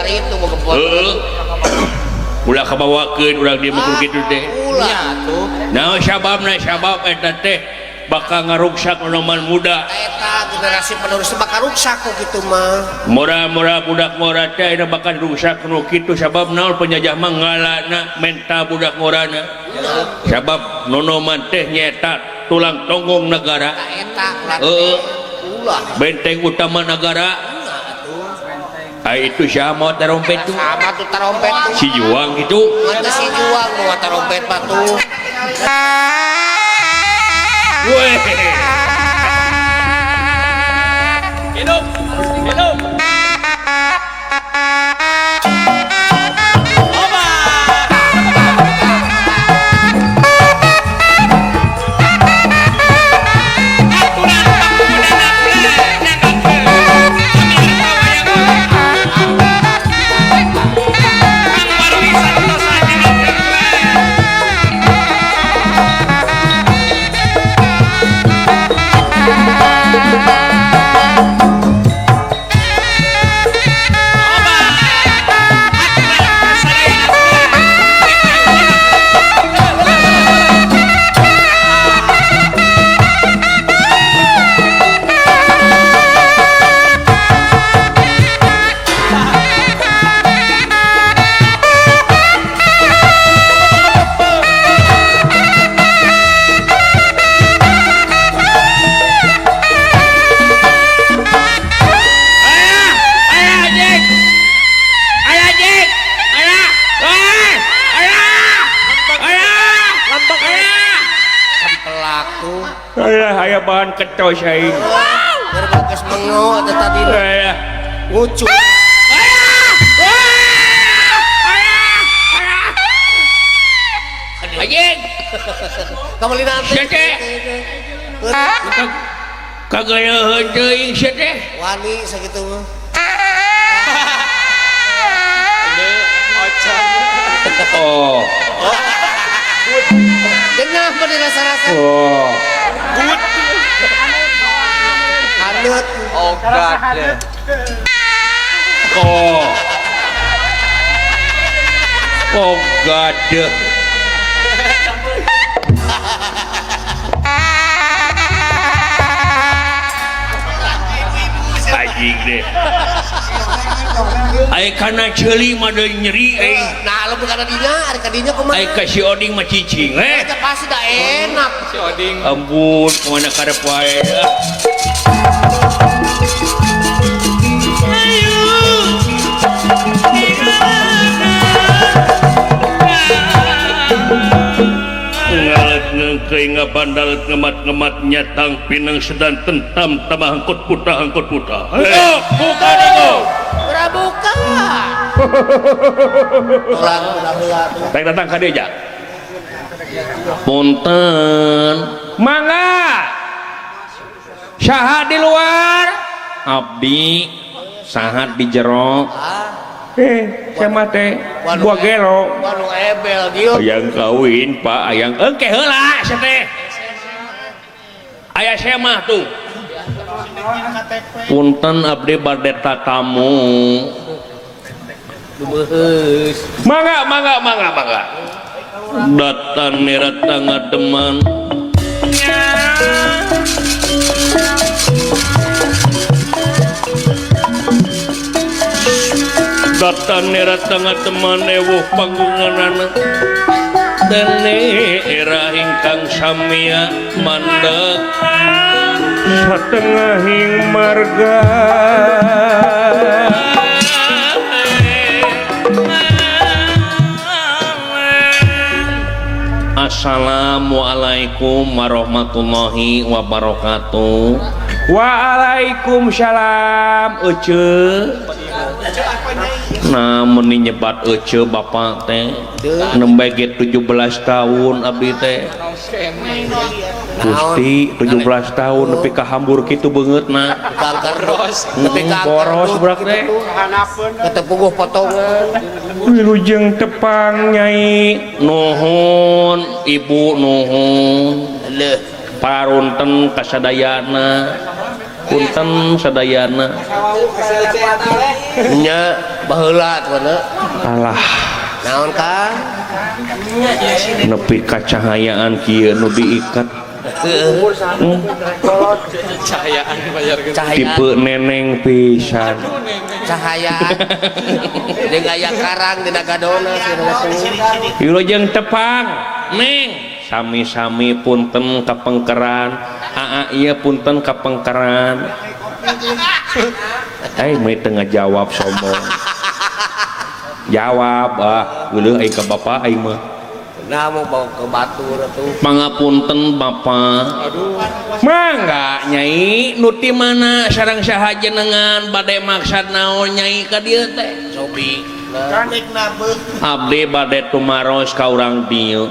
Kari itu mau gempot. Heeh. Ulah kabawakeun urang dieu mah kudu kitu teh. Ulah tuh. Nah, sababna sabab eta teh bakal ngaruksak nonoman muda. Eta generasi penerus bakal ruksak kok gitu mah. Mora-mora budak ngora teh ayeuna bakal ruksak nu kitu sabab naon penjajah mah ngalana mental budak ngorana. Sabab nonoman teh nyaeta tulang tonggong negara. Eta Heeh. ulah. Benteng utama negara. Ah, itu siapa mau tarompet tuh? Sama tuh tarompet tuh. Si Juang itu. Mata si Juang mau tarompet mah tuh. Weh. Hidup, hidup. Aya bahan ketos aing. Geus mengo teh tadi. Ngucu. Anjing. Kamali nanti. Sia teh. Kagayeuheun teuing sia teh. Wani sakitu mah. Oh. Genah mah dirasa-rasa. Oh. Haneut. Oh God. Oh. Oh God. Anjing deh. Ai kana ceuli mah deui nyeri euy. Nah, lu bukan kadinya, ari kadinya kumaha? Ai ka si Oding mah cicing eh. Eta pasti dah enak. Si Oding. Ampun, kumaha karep wae. Ngalet ngengkeuy ngabandal ngemat-ngemat nyatang pinang sedan tentam tambah angkut puta angkut puta. Buka dulu. Ora buka. Orang ulah tuh. Rek datang ka dieu ja. Punten. Mangga. Saha di luar? Abdi. Saha di jero? Sama teh buah gelo. Waduh ebel dieu. Hayang kawin, Pak, hayang engke heula sia teh. Aya semah tuh. Punten abdi bade tatamu. Mangga, mangga, mangga, mangga. Datang nera ngademan. Datang nera ngademan ewuh panggunganana. Dene era ingkang samia mandeg satengahing marga. Assalamualaikum warahmatullahi wabarakatuh. Waalaikumsalam Ece. Nah meni nyebat Ece bapak teh nembe ge 17 tahun abdi teh. Gusti 17 tahun nepi ka hambur kitu beungeutna. Boros. Nepi ka Boros budak teh. Ketepuguh potongan. Wilujeng tepang Nyai. Nuhun Ibu nuhun. Leuh. Parunten kasadayana. Punten sadayana. Nya. Baheula tuh Alah. Naon Kang? Nepi kacahayaan kieu nu diikat. Cahayaan bayar gede. Tipe neneng pisan. Cahayaan. Jeung aya karang dina gadona cenah. Wilujeng tepang, Neng. Sami-sami punten kapengkeran. Aa ieu punten kapengkeran. Eh, meni teu ngajawab sombong. Jawab ah, geuleuh aing ka bapa aing mah. Nah mau bawa ke batur atuh. Pangapunten bapa. Aduh. Mangga nyai nu ti mana sareng saha jenengan bade maksad naon nyai ka dieu teh? Sobi. Abdi bade tumaros ka urang dieu.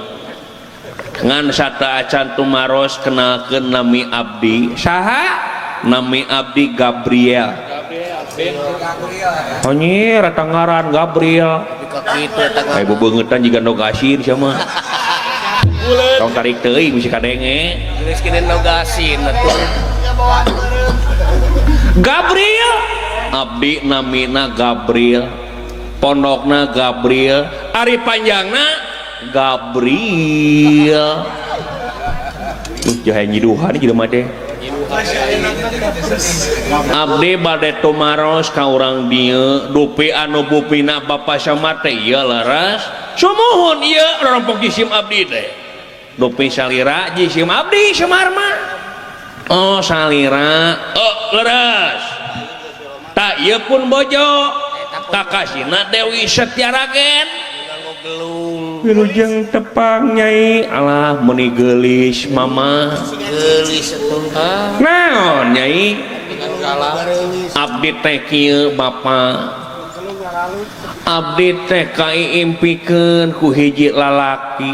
Ngan sata acan tumaros kenalkeun nami abdi. Saha? Nami abdi Gabriel. Anjir eta ngaran Gabriel. Kayak bebeungetan jiga ndog asin sia mah. Tong tarik teuing bisi kadenge. Geus kene ndog asin atuh. Gabriel. Abdi namina Gabriel. Pondokna Gabriel, ari panjangna Gabriel. Jahe nyiduhan jelema teh. Abdi bade tumaros ka urang dieu dupi anu bupina Bapa Samad teh ieu leres. Sumuhun ieu rorompok jisim abdi teh. Dupi salira jisim abdi Semar mah. Oh salira, oh leres. Tak ieu pun bojo. Kakasina Dewi Setiaragen. Wilujeng tepang nyai. Alah meni geulis mama. Geulis atuh. Naon nyai? Abdi teh kieu bapa. Abdi teh kaiimpikeun ku hiji lalaki.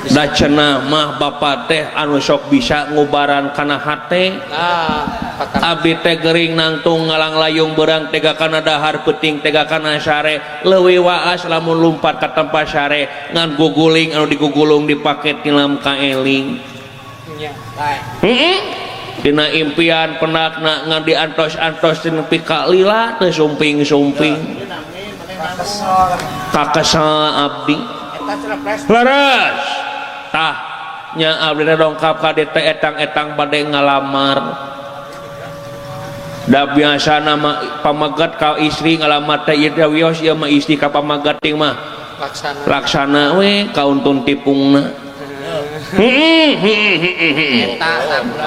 Da cenah mah bapa teh anu sok bisa ngubaran kana hate. Abdi teh gering nangtung ngalanglayung berang tega kana dahar peuting tega kana sare leuwih waas lamun lumpat ka tempat sare ngan guguling anu digugulung dipake tilam kaeling. Dina impian penakna ngan diantos-antos nepi ka lila teu sumping-sumping. Kakesel abdi. Leres. Tah nya abdi dongkap ka dieu teh etang-etang bade ngalamar. Da biasa nama pamagat ka istri ngalamar teh ieu teh wios ieu mah istri ka pamagat ting mah. Laksana. Laksana we kauntun tipungna.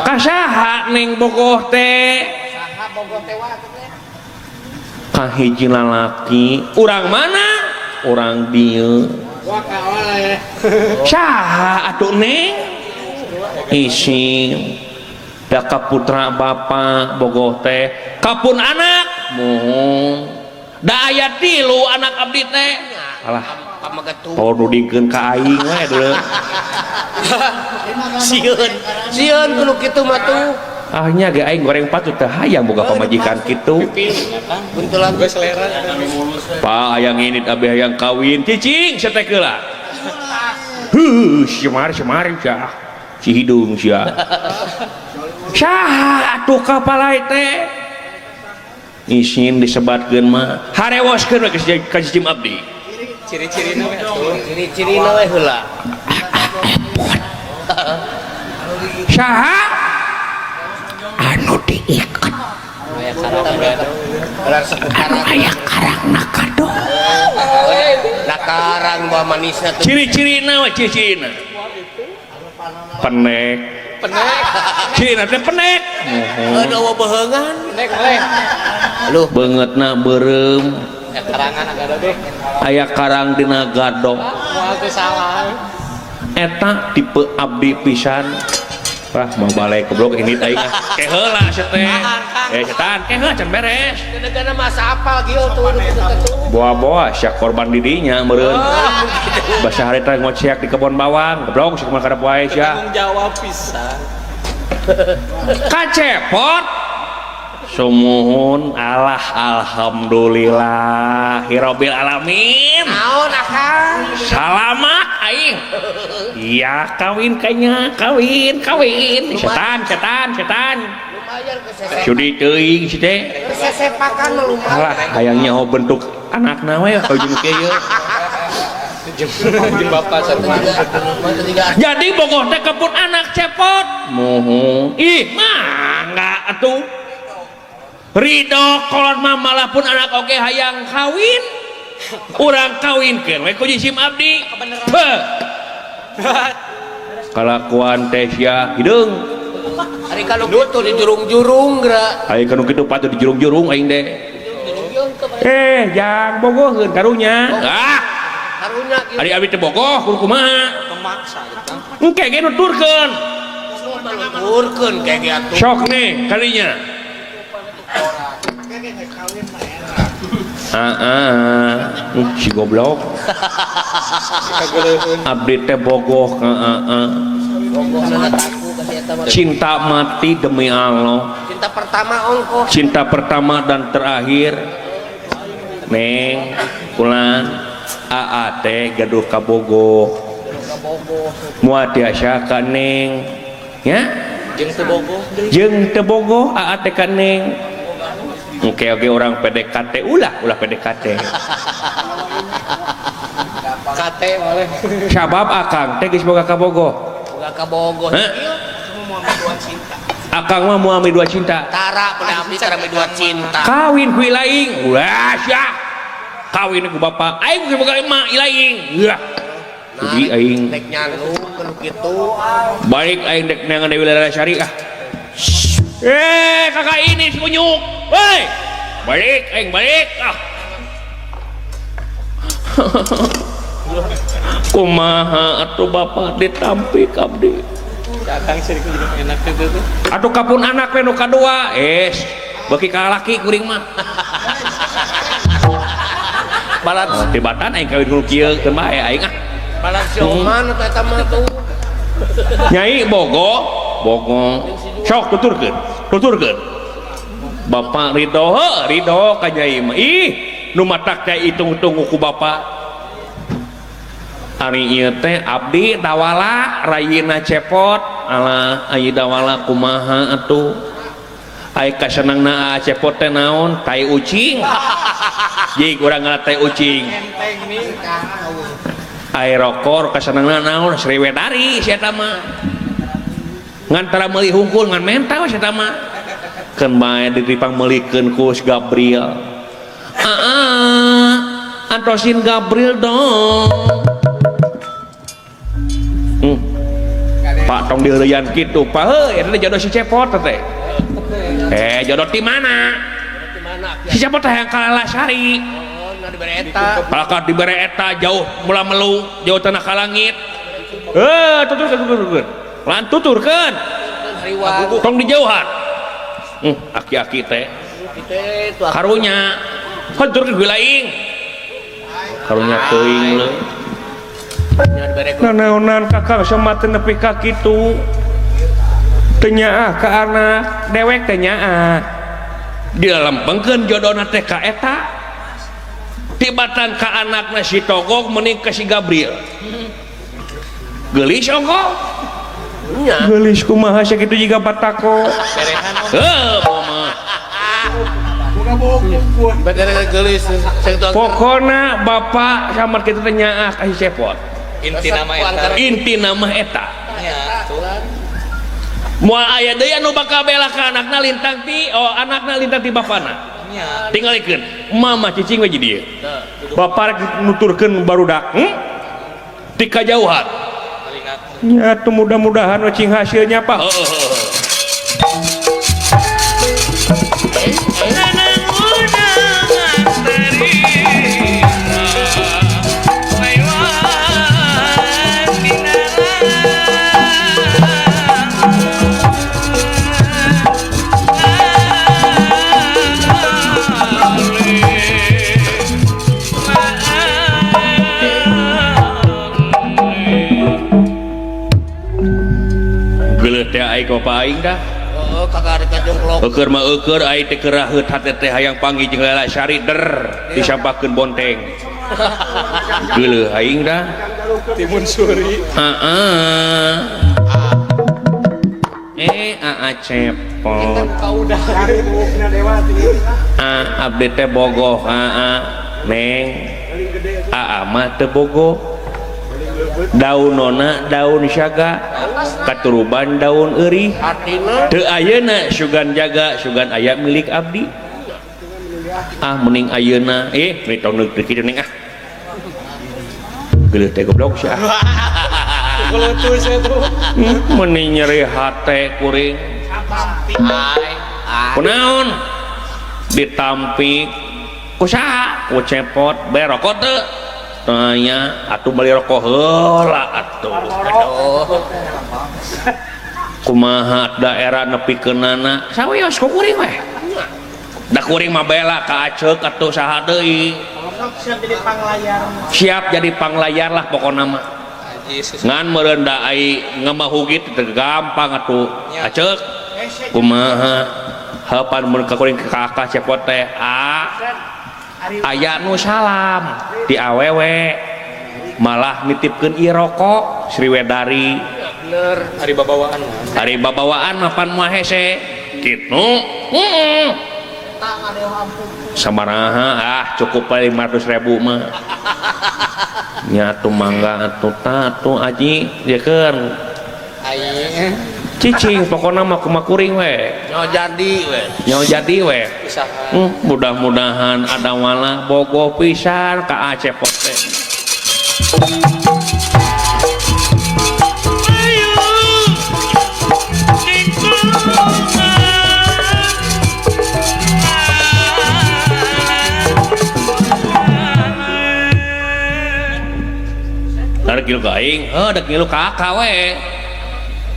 Ka saha ning bogoh teh? Saha bogoh teh wa teh? Ka hiji lalaki. Urang mana? Urang dieu. Saha atuh neng? Isim. Da kaputra bapa bogoh teh, kapun anak muhun. Da aya tilu anak abdi teh. Alah, oh nudingkeun ka aing we deuleu. Sieun, sieun kudu kitu mah tuh. Ah nya ge aing goreng patut teh hayang boga pamajikan kitu. Buntulan gue selera. Pak hayang ini abdi hayang kawin cicing satek heula. Heuh, semar semar sia. Si hidung sia. Saha atuh kapalai teh? Isin disebatkeun mah harewoskeun we ka cicing abdi. Ciri-cirina we atuh. Ciri-cirina we heula. Saha? Anu diikat. Anu aya karangna kado. Da karang bawa manisna tuh. Ciri-cirina we ciri-cirina. Penek. Penek. Cirina teh penek. Aduh beheungan. Penek leh. Aduh beungeutna beureum. Aya karangan agak deh. Aya karang dina gadok. Moal teu salah. Eta tipe abdi pisan. Wah, mau balik goblok ini aing ah. Ke heula sia teh. Setan ke heula can beres. Negara masa apal kieu tuh tuh. Boa-boa sia korban didinya meureun. Basa harita ngoceak di kebon bawang, goblok sia kumaha karep wae sia. Tanggung jawab pisan. Kacepot. Sumuhun Allah alhamdulillah hirobil alamin. Naon akang? Salamat aing. Iya kawin kayaknya, kawin, kawin. Setan, setan, setan. Lumayan. Sudi teuing si teh. Sesepakan mah. Alah hayang nyaho bentuk anakna we jeung kieu. Jeung bapak sarua. Jadi bogoh teh kepun anak cepot. Muhun. Ih, mangga atuh. Ridho kolot mah malah pun anak oge hayang kawin. Urang kawinkeun we ku jisim abdi. Heuh. Kalakuan teh sia hideung. Ari kalau kitu di jurung-jurung geura. Ari kanu kitu patut di jurung-jurung aing deh. Jang bogoheun karunya. Ah, karunya kieu. Ari abi teh bogoh kudu kumaha? Pemaksa gitu. Engke ge nuturkeun. Nuturkeun ke ge atuh. Sok nih kalinya. Heeh, si goblok. Abdi teh bogoh ka heeh. Cinta mati demi Allah. Cinta pertama ongkoh. Cinta pertama dan terakhir. Neng, kulan AA teh gaduh kabogoh. Moal tiasa ka Neng. Ya? Jeung teu bogoh. Jeung teu bogoh AA teh ka Neng. Oke oke orang PDKT ulah PDKT. KT boleh. Sabab akang teh geus boga kabogoh. Boga kabogoh. Akang mah moal dua cinta. Tara pun abdi tara dua cinta. Kawin ku ilaing. Ulah sia. Kawin ku bapak. Aing geus boga emak ilaing. Ulah. Jadi aing rek nyalu kudu kitu. Balik aing rek neangan Dewi Larasari ah. Kakak ini si kunyuk. Woi. Balik aing balik ah. Kumaha atuh bapak ditampik abdi. Datang sih juga enak itu tuh. Atuh kapun anak we nu kadua, es beuki ka laki kuring mah. Balat tibatan aing kawin ku kieu keun bae aing ah. Balat si Oman atuh eta mah tuh. Nyai bogoh, bogoh. Sok tuturkeun, tuturkeun. Bapak ridho, ridho ka nyai mah. Ih, nu matak teh hitung-hitung ku bapak. Ari ieu teh abdi dawala rayina cepot. Alah ayi dawala kumaha atuh. Ai kasenangna cepot teh naon? Tai ucing. Jig urang ngala tai ucing. Ai rokor kasenangna naon? Sriwedari si eta mah. Ngan tara meuli hungkul ngan menta we si eta mah. Keun bae ditipang meulikeun ku si Gabriel. Aa, antosin Gabriel dong. Pak tong diheureuyan kitu, Pak. Heuh, eta teh jodoh si Cepot teh. Jodoh ti mana? Si Cepot teh hayang ka Lalasari. Oh, na dibere eta. Palakar dibere eta jauh mula melu, jauh tanah ka langit. Heuh, tuturkeun tuturkeun. Lan tuturkeun. Tong dijauhan. Aki-aki teh. Karunya. Tuturkeun ku laing. Karunya teuing leuh. Nanaonan kakang sama teu nepi ka kitu. Teu nyaah ka anak, dewek teh nyaah. Dilempengkeun jodona teh ka eta. Tibatan ka anakna si Togog mending ka si Gabriel. Geulis ongkoh. Geulis kumaha sakitu jiga batako. Heuh, mama. Pokona bapak samar kitu teh nyaah ka si Cepot. Inti nama eta. Inti nama eta. Moal aya deui anu bakal bela ka anakna lintang ti, oh anakna lintang ti bapana. Tingalikeun, mama cicing we di dieu. Bapak rek nuturkeun barudak, Ti kajauhan. Nya atuh mudah-mudahan we cing hasilnya Pak. Heeh. Aing dah. Heeh, kagak ada jongklok. Eueur mah eueur aing teh keuraheut hate teh hayang panggih jeung Lalasari der disampakeun bonteng. Geuleuh aing dah. Timun suri. Heeh. Aa Cepot A abdi teh bogoh aa neng aa mah teu bogoh daunona daun syaga katuruban daun eurih teu ayeuna sugan jaga sugan aya milik abdi ah mending ayeuna eh tong neuk kitu neng ah geuleuh teh goblok sia mending nyeri hate kuring kunaon ditampik ku saha ku Cepot bae rokok teu tanya atuh beli rokok heula atuh kumaha daerah nepikeunana sawios ku kuring we da kuring mah bela ka aceuk atuh saha deui siap jadi panglayar lah pokona mah ngan meureun da ai ngamahugi teu gampang atuh aceuk kumaha heupan mun ka kuring ka Aka Cepot teh a aya nu salam di awewe malah nitipkeun ieu rokok Sriwedari bener ari babawaan ari babawaan mah pan moal hese kitu heeh sabaraha ah cukup we 500.000 mah nya atuh mangga atuh tah atuh aji diekeun aing cicing pokona mah kumaha kuring we nyawa jadi we nyawa jadi we usaha mudah-mudahan ada wala bogoh pisan ka Cepot teh Dek ngilu ka aing, heuh dek ngilu ka Aka we.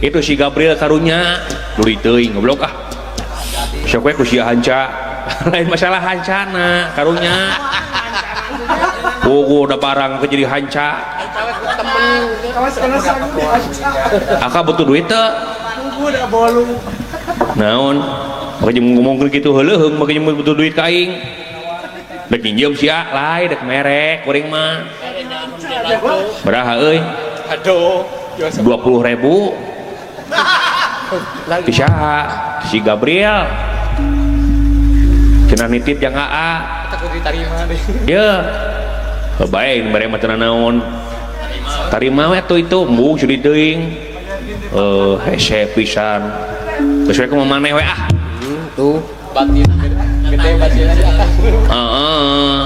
Itu si Gabriel karunya, duri teuing goblok ah. Sok we ku sia hanca. Lain masalah hancana karunya. Puguh da barang ke jadi hanca. Aka butuh duit teu? Naon? Make jeung ngomongkeun kitu heuleuheung make jeung butuh duit ka aing. Dek nginjem sia lain dek merek kuring mah. Beraha euy? Aduh, 20.000. Saha? Si Gabriel. Cenah nitip yang AA. Takut ditarima deh. Ye. Bae mere mah cenah naon. Tarima we atuh itu embung sudi teuing. Hese pisan. Geus we kumaha maneh we ah. Tuh. Batin gede batin aja. Heeh.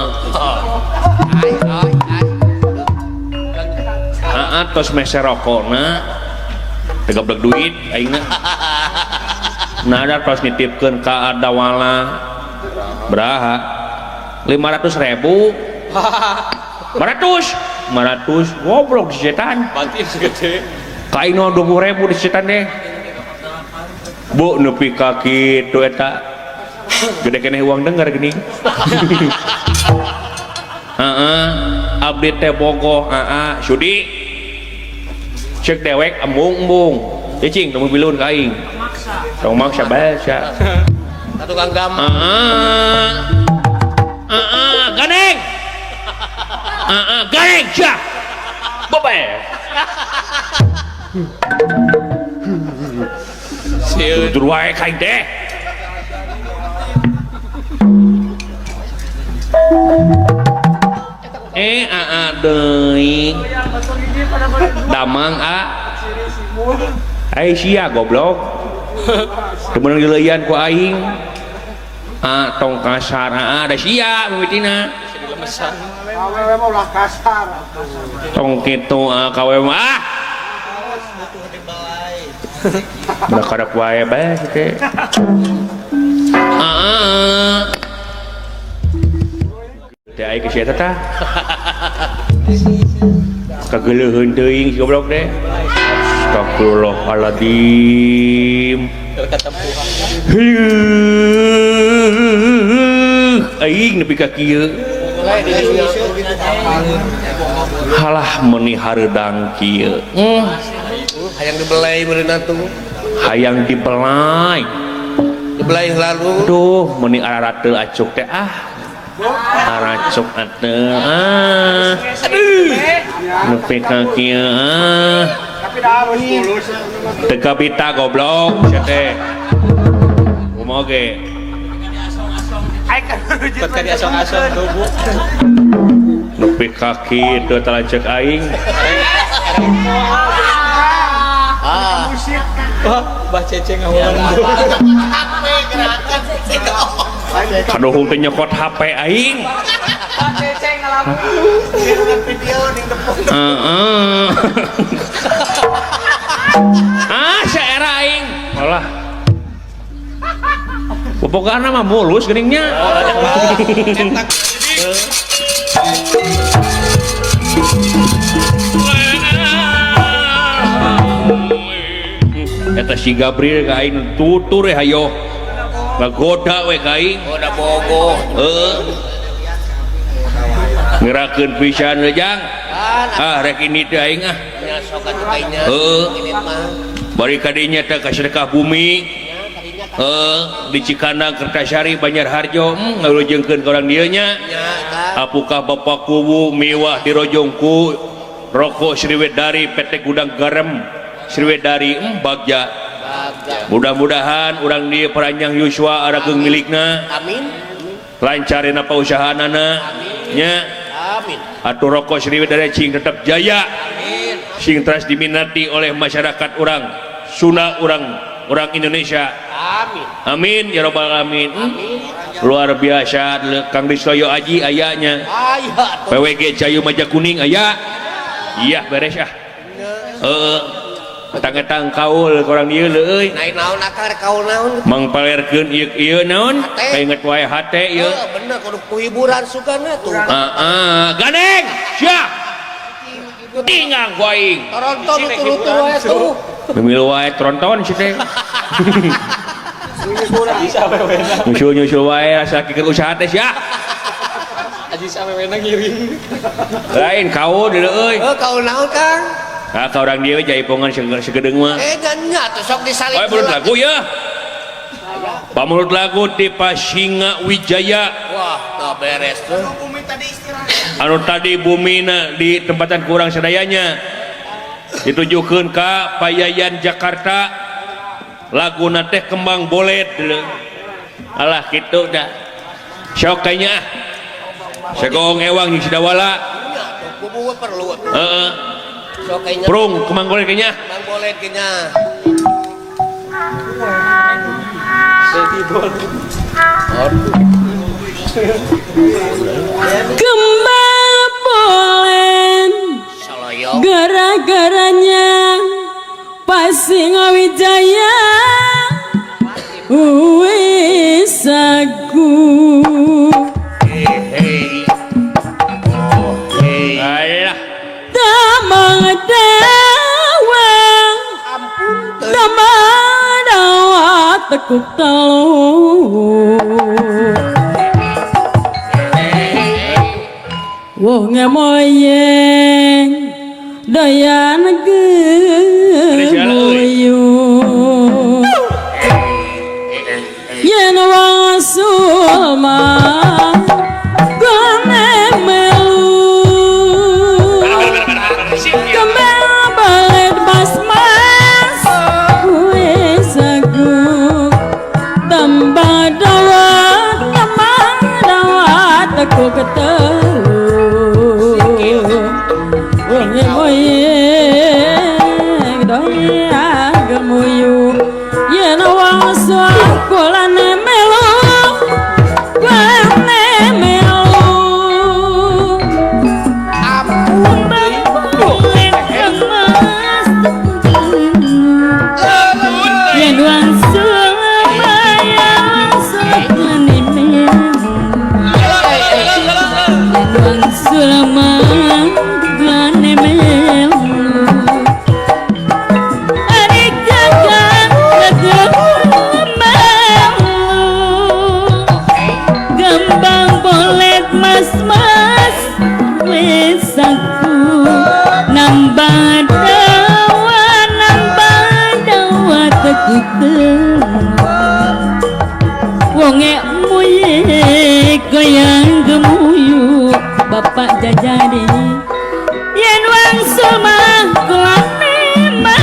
Heeh, tos meser rokona. Tegablek duit aingna. Nah, ada tos nitipkeun ka Adawala. Beraha? 500.000. 500. 500 goblok di setan. Batin gede. Ka aing 20.000 di setan deh. Bu nepi ka kitu eta. Gede keneh uang dengar geuning. Heeh, abdi teh bogoh aa sudi. Cek dewek embung-embung. Cicing tong bilun ka aing. Tong maksa bae sia. Tukang gampang. Heeh. Heeh, ganeng. Heeh, ganeng sia. Bae. Sieun. Tutur wae ka aing teh. Aa deui. Damang a. Ai sia goblok. Teu meunang dileuyan ku aing. A tong kasar aa da sia mimitina. Awewe mah ulah kasar. Tong kitu a kawe mah ah. Udah karep wae bae teh. Aa. Teh ai ke sia tah. Kageuleuheun teuing si goblok teh. Astagfirullahaladzim. Aing nepi ka kieu. Halah meuni hareudang kieu. Hayang dibelai meureun atuh. Hayang dibelai. Dibelai lalu. Duh, meuni ararateul acuk teh ah. Aracuk atuh ah. Aduh. Nepi ka kieu ah. Teu kabita goblok sia teh. Kumaha ge? Kot ka diasong-asong tuh bu. Nepi ka kitu talancek aing. Wah, Bah Cece ngawulan. Kaduhung teh nyokot HP aing. Bah Cece ngalamun. Heeh. Ah, saera aing. Alah. Pokokna mah mulus geuning nya. Eta si Gabriel ka aing tutur we hayo. Ngagoda we ka aing. Goda bogoh. Heeh. Ngerakeun pisan we jang. Ah rek ini teh aing ah. Nya sok atuh kainya. Heeh. Bari ka dinya teh ka sedekah bumi. Heeh, di Cikandang Kertasari Banjarharjo ngalujengkeun ka urang dieu nya. Apukah Bapak Kuwu miwah dirojongku rokok Sriwedari PT Gudang Garam Sriwedari Bagja. Mudah-mudahan urang dieu paranjang yuswa arageung milikna. Amin. Lancarina pausahaanana nya. Amin. Atuh rokok Sriwedari cing tetap jaya. Amin. Sing teras diminati oleh masyarakat urang Sunda urang Indonesia. Amin. Amin ya rabbal alamin. Amin. Luar biasa Kang Risloyo Aji ayanya. Aya. PWG Cayu Majakuning aya. Iya beres ah. Heeh. Tang-tang kaul ka urang dieu leuy. Naik naon akar kaul naon? Mangpalerkeun ieu ieu naon? Kainget wae hate ieu. Heeh bener kudu ku hiburan sugana tuh. Heeh, gandeng. Siap. Tinggang ku aing. Toronton lutu-lutu wae tuh. Memilu wae tronton si teh. Aji awewena. Nyusul-nyusul wae asa keur usaha teh sia. Aji awewena ngiring. Lain kaul deuleu euy. Heuh kaul naon Kang? Ah ka urang dieu jaipongan segedeung mah. Eh nya atuh sok disalip. Oe mulut lagu ya. Pamulut lagu ti Pasinga Wijaya. Wah, teu beres tuh. Anu tadi bumina di tempatan kurang sadayanya. Ditujukeun ka Payayan Jakarta. Laguna teh Kembang Bolet deuleu. Alah kitu dah. Sok kayaknya ah. Segong ewang jeung Sidawala. Kubu perlu. Heeh. Sok kayaknya. Prung Kembang Bolet kayaknya. Kembang Bolet kayaknya. Kembang Bolet gara-garanya Pasinga Wijaya wis aku. Alah Damang dawa damang dawa tekuk telu wong ngemoyeng dayan gemuyu yen wong sulma gone melu kembang balet mas mas wis aku tambah dawa teko ketelu wong moyeng doyan gemuyu yen wong sekolane melu gone melu Ampun yen wong Surabaya sekolane melu yen wong Surabaya gone melu adik jagan melu gembang bolet mas mas wis aku nambah dawa tekuk wonge muye goyang gemuyu bapak jajari yen wang sumah kulane melu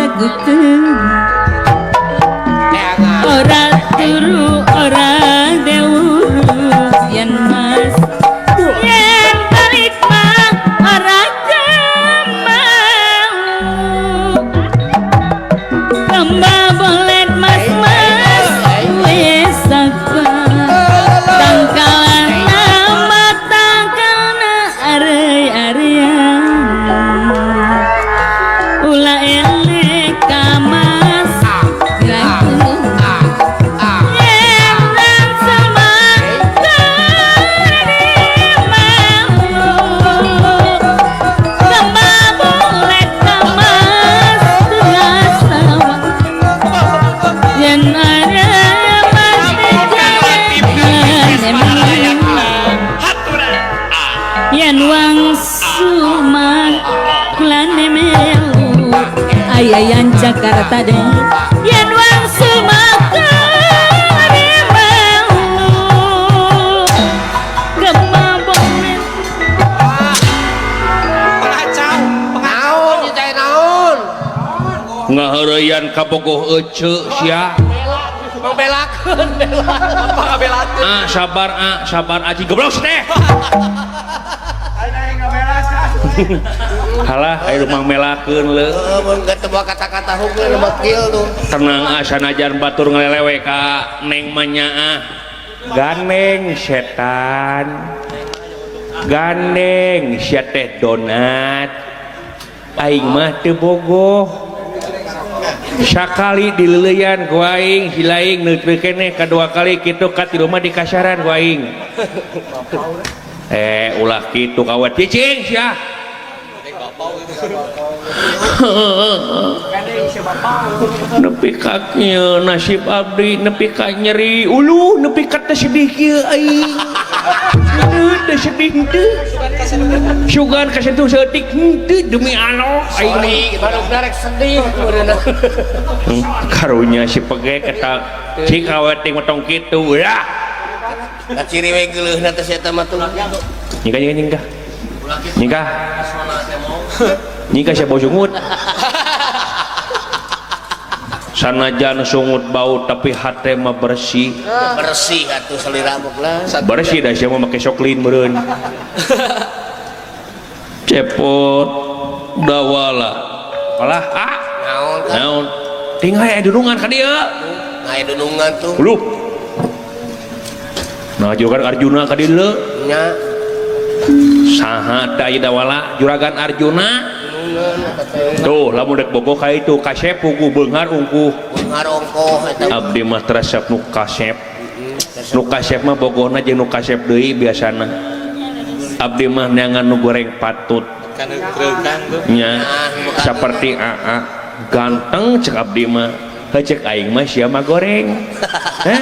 tekuteng ora turu ora dewuru yen mas yen balik mah ora kemau tambah bolet mas mas wis apa tangkalan nama tangkalna arei-arean ulah elek ka mas yen sama tambah bolet ka mas tengah sawah yen ada mas yen wang sumang kulane melu ayayan Jakarta deh yen wang sumang kulane melu kemabonen Pengacau. Naon ieu teh naon? Ngaheureuyan kabogoh ece sia. Membelakeun bela. Pangabelakeun. Ah sabar ah sabar aji goblok teh. Halah aya rumah melakeun leuh. Heeh, mun teu bawa kata-kata hungkul lebat kieu tuh. Tenang ah sanajan batur ngelelewe ka neng mah nyaah. Gandeng setan. Gandeng sia teh donat. Aing mah teu bogoh. Sakali dileuleyan ku aing hilaing neuteuk keneh kadua kali kitu katilu mah dikasaran ku aing. Ulah kitu kawat cicing sia. Nepi ka kieu nasib abdi nepi ka nyeri ulu nepi ka teu sedih kieu aing. Teu sedih henteu. Sugan kasentuh saeutik henteu demi Allah aing mah. Sorry, baru rek sedih meureunna. Karunya si pegek eta cik awet teh motong kitu ya. Da ciri we geuleuhna teh si eta mah tuh. Nyingkah nyingkah nyingkah. Nyingkah. Nyingkah sia bau sungut. Sanajan sungut bau tapi hate mah bersih. Bersih atuh salira mah lah. Bersih da sia mah make soklin meureun. Cepot dawala. Alah ah Naon kan? naon. Tinggal aya dunungan ka dieu. Aya dunungan tuh. Uluh. Nah juragan Arjuna ka dieu. Nya Saha teh aya dawala juragan Arjuna. dunungan eta teh. Tuh lamun rek bogoh ka itu kasep puguh beunghar ungkuh. Beunghar ongkoh eta. Abdi mah resep nu kasep. Nu kasep mah bogohna jeung nu kasep deui biasana. Abdi mah neangan nu goreng patut. Kan treukan tuh. Nya saperti AA ganteng cek abdi mah. Heuh cek aing mah sia mah goreng. Heh?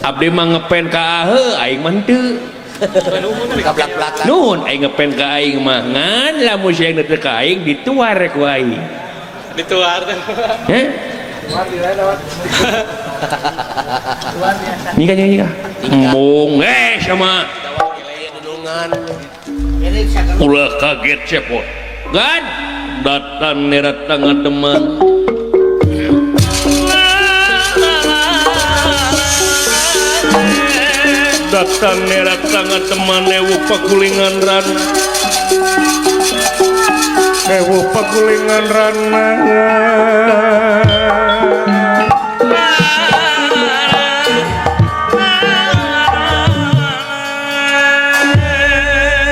Abdi mah ngepen ka heuh aing mah henteu. Kablak-blakan. Nuhun aing ngepen ka aing mah ngan lamun sia teu ka aing dituar ku aing. Dituar tuh. Heh? Nyingkah nyingkah. Embung sama Aya dunungan. ulah kaget cepot. Gan datang nerat tangan teman. Datang nerat tangan teman ewu pakulingan rana. Ewu pakulingan rana.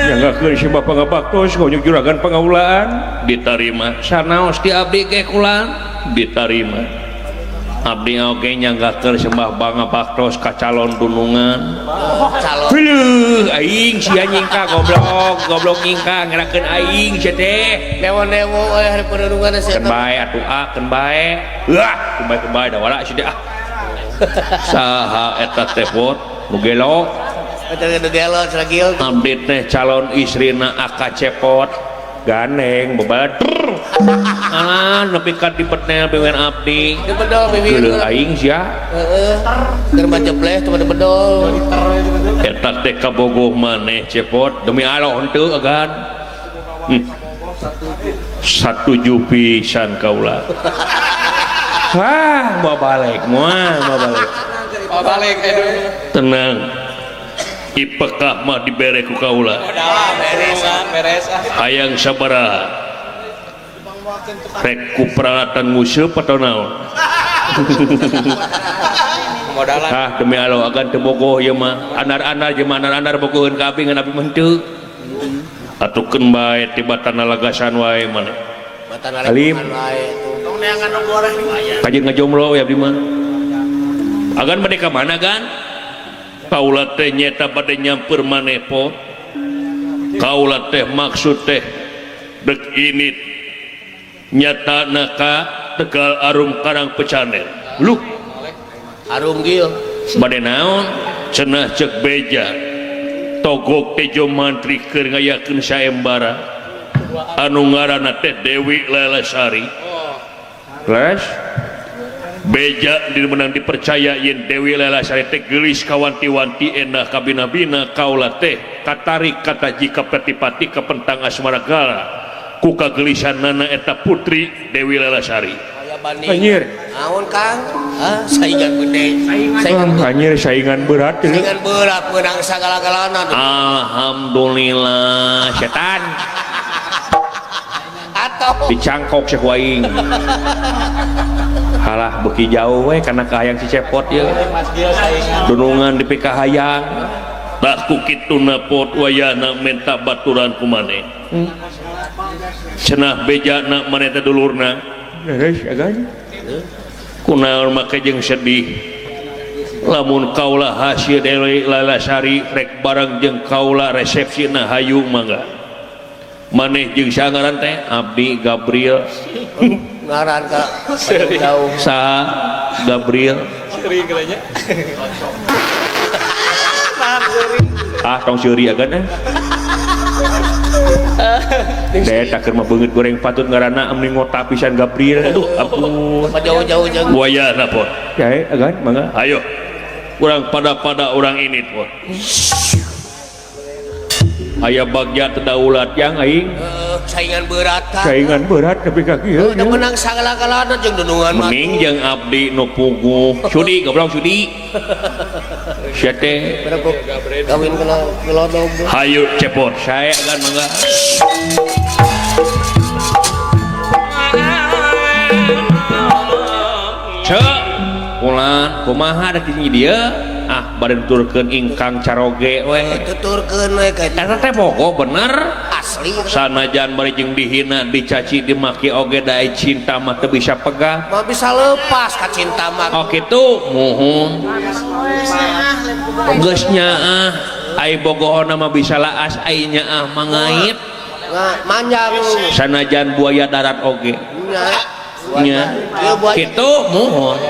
Nyanggakeun si bapa ngabaktos ngonyuk juragan pangaulaan ditarima sanaos ti abdi ge kulan ditarima abdi oge nyanggakeun sembah bangabaktos ka calon dunungan Calon. Heuh aing sia nyingka goblok goblok nyingka ngerakeun aing sia teh Newo-newo euy hari perundungan si keun eta. bae atuh ah keun bae wah keun bae keun bae da wala sia teh ah saha eta teh bot nu gelo Eta nu gelo seragil. Abdi teh calon istrina aka cepot gandeng bebadur alah nepi ka dipetnel biwen abdi Dibedol bibi. geuleuh aing sia Heeh. Keur mah jebleh teu dibedol. eta teh kabogoh maneh cepot demi Allah henteu agan. Satuju pisan kaula. Wah, mau balik, moal mau balik. Mau balik aduh. Tenang. Ipekah mah dibere ku kaula. Beres beres ah. Hayang sabaraha? Rek ku peralatan nguseup atau naon? Modalan. Ah, demi Allah agan teu bogoh ieu mah. Andar-andar jeung andar-andar bogoheun ka abi ngan abi mah henteu. Atukeun bae tibatan lagasan wae maneh. Alim. Kajeun ngajomblo ya abdi mah. Agan bade ka mana gan? Kaula teh nyeta bade nyamper maneh po. Kaula teh maksud teh dek init nyatana ka Tegal Arum Karang Pecanen. Luh, Arum gil. Bade naon? Cenah ceuk beja. Togok Tejo Mantri keur ngayakeun saembara anu ngaranna teh Dewi Lelasari. Les beja dimenang dipercaya yen Dewi Lelasari teh geulis kawanti-wanti endah kabina-bina kaula teh katarik kata jika pati-pati kapentang asmaragala ku kagelisanana eta putri Dewi Lelasari. Anjir. Naon Kang? Hah, saingan gede. Saingan anjir saingan berat. Saingan berat menang sagala-galana. Alhamdulillah setan. Atau dicangkok cek aing. Halah beuki jauh we kana kahayang si Cepot ieu. Dunungan di pikahayang. Tah ku kituna pot wayahna menta baturan ku maneh. Cenah bejana maneh teh dulurna. Kunaon make jeung sedih lamun kaula hasil Dewi Lelasari rek bareng jeung kaula resepsina hayu mangga maneh jeung sangaran teh abdi Gabriel ngaran ka jauh saha Gabriel seri geulanya ah tong seuri agan eh deh tak keur mah beungeut goreng patut ngaranna amni ngota pisan Gabriel aduh ampun jauh-jauh jeung wayahna pot jae agan mangga ayo urang pada-pada urang ini pot aya bagja teu daulat yang aing saingan berat saingan berat tapi ka kieu udah menang sagala-galana jeung dunungan mah mending jeung abdi nu puguh sudi goblok sudi sia teh kawin kana gelodog hayu Cepot sae agan mangga cek ulan kumaha da tinggi dia ah bade nuturkeun ingkang caroge we tuturkeun we ka eta teh bogoh bener asli sanajan bari jeung dihina dicaci dimaki oge da cinta mah teu bisa pegah mah bisa lepas ka cinta mah oh kitu muhun geus nyaah ai bogohna mah bisa laas ai nyaah mangait manjang sanajan buaya darat oge nya nya kitu muhun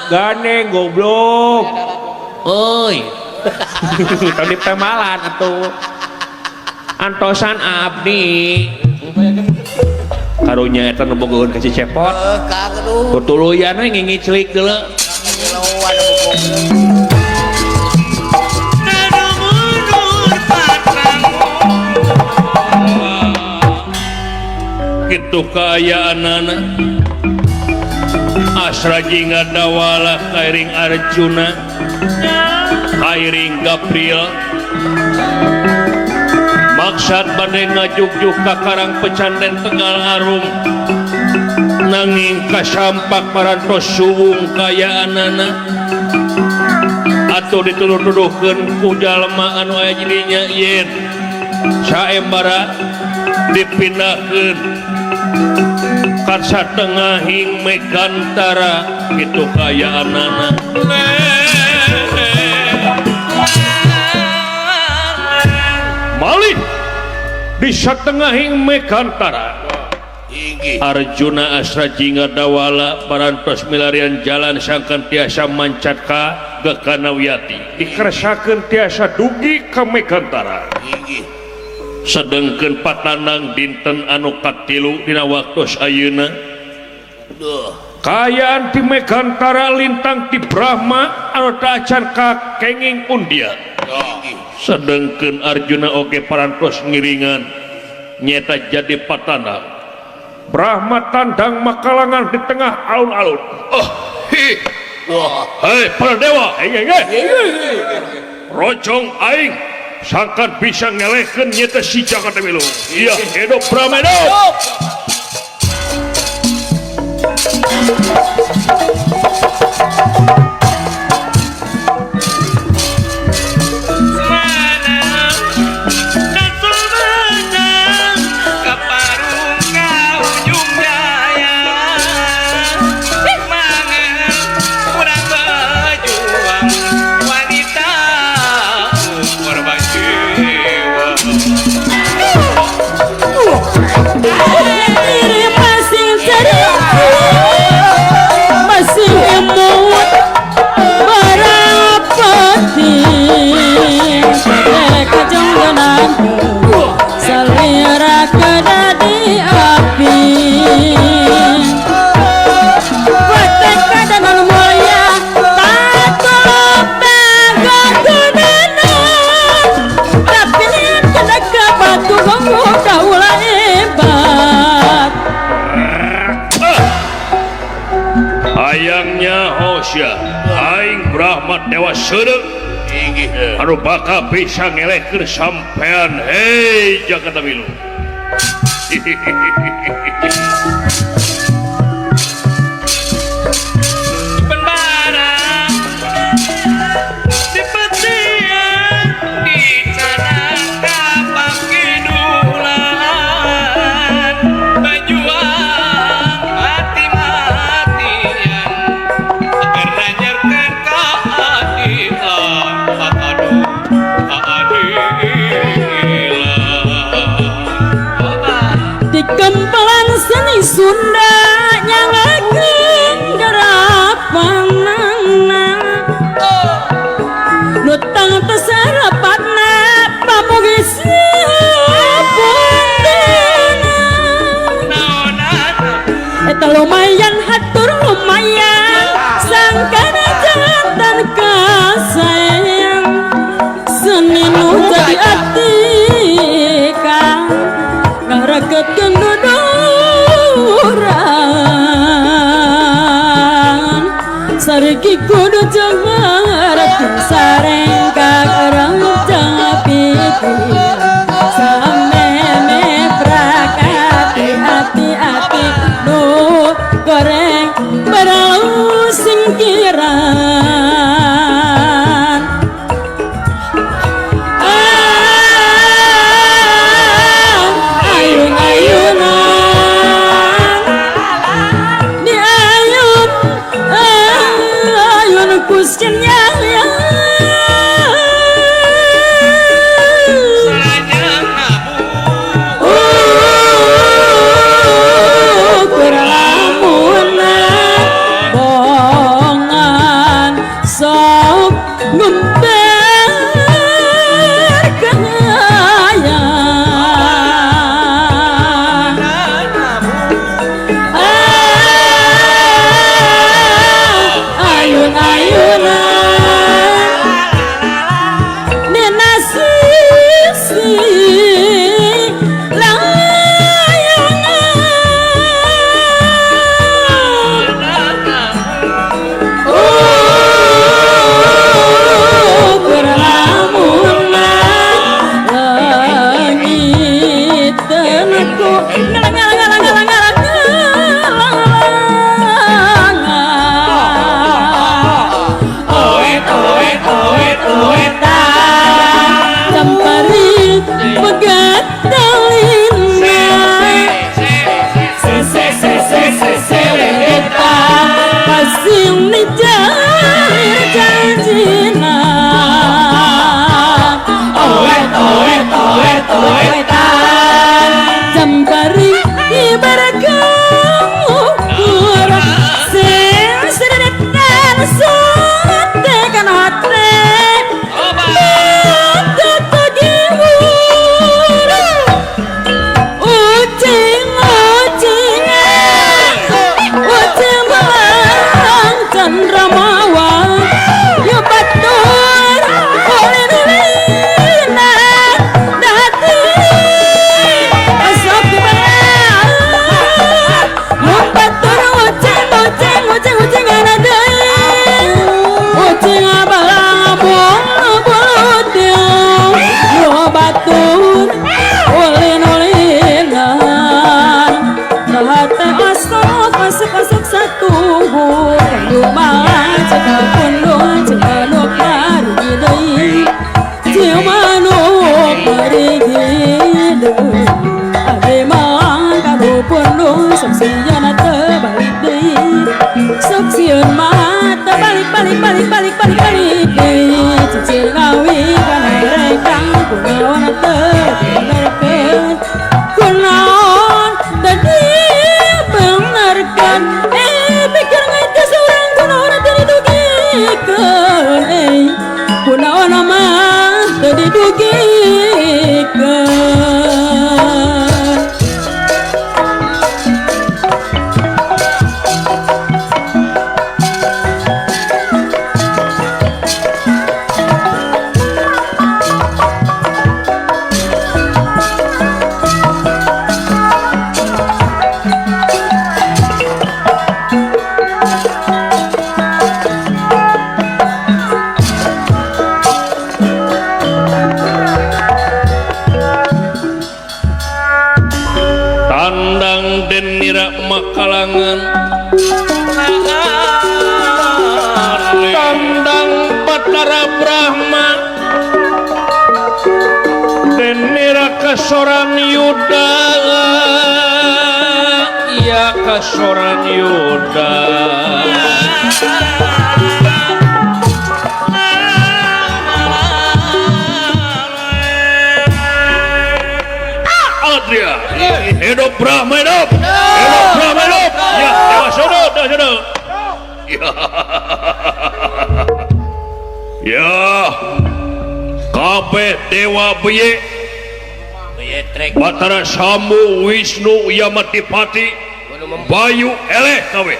gandeng goblok oi tadi pemalan atuh antosan abdi karunya eta nu bogoheun ka si Cepot tutuluyan we ngingiclik deuleu kitu kaayaanana Asra jingga dawala kairing Arjuna kairing Gabriel maksad bade ngajugjuk ka Karang Pecanden Tegal Arum nanging kasampak parantos suwung kayaanana atuh dituduh-tuduhkeun ku jalma anu aya jadinya yen saembara dipindahkeun karsa tengahing Megantara kitu kayaanana malih di satengahing Megantara Arjuna Asra jingga dawala parantos milarian jalan sangkan tiasa mancat ka Gekanawiyati dikeresakeun tiasa dugi ka Megantara sedengkeun patanang dinten anu katilu dina waktos ayeuna kaayaan di Megantara lintang di Brahma anu teu acan ka kenging undia. Sedengkeun Arjuna oge parantos ngiringan nyeta jadi patana. Brahma tandang makalangan di tengah alun-alun. Oh, hi. Wah, hei para dewa, hei hei. Rocong aing sangkan bisa ngelehkeun nyeta si Jakarta Milu. Iya, hidup Brahma hidup. Aing Brahma Dewa Seureuh anu bakal bisa ngelehkeun sampean hei Jakarta Milu. Kempelan seni Sunda nyalakeun garapanana nu tang teu sarapatna pamugi sapuntena eta lumayan hatur lumayan sangkana jantan kasayang seni nu jadi atika ngaraketkeun duduran sariki kudu jangarepkeun sareng kakarang japikeun sameme prakati ati-ati nu goreng baralu singkiran. Campari. Tandang Denira Makalangan tandang Batara Brahma Denira kasoran Yuda ya kasoran Yuda Adria hidup Brahma hidup hidup Brahma hidup ya dewa sodo dewa sodo ya ya kabeh dewa beye Batara Sambu Wisnu Yamatipati Bayu eleh kabeh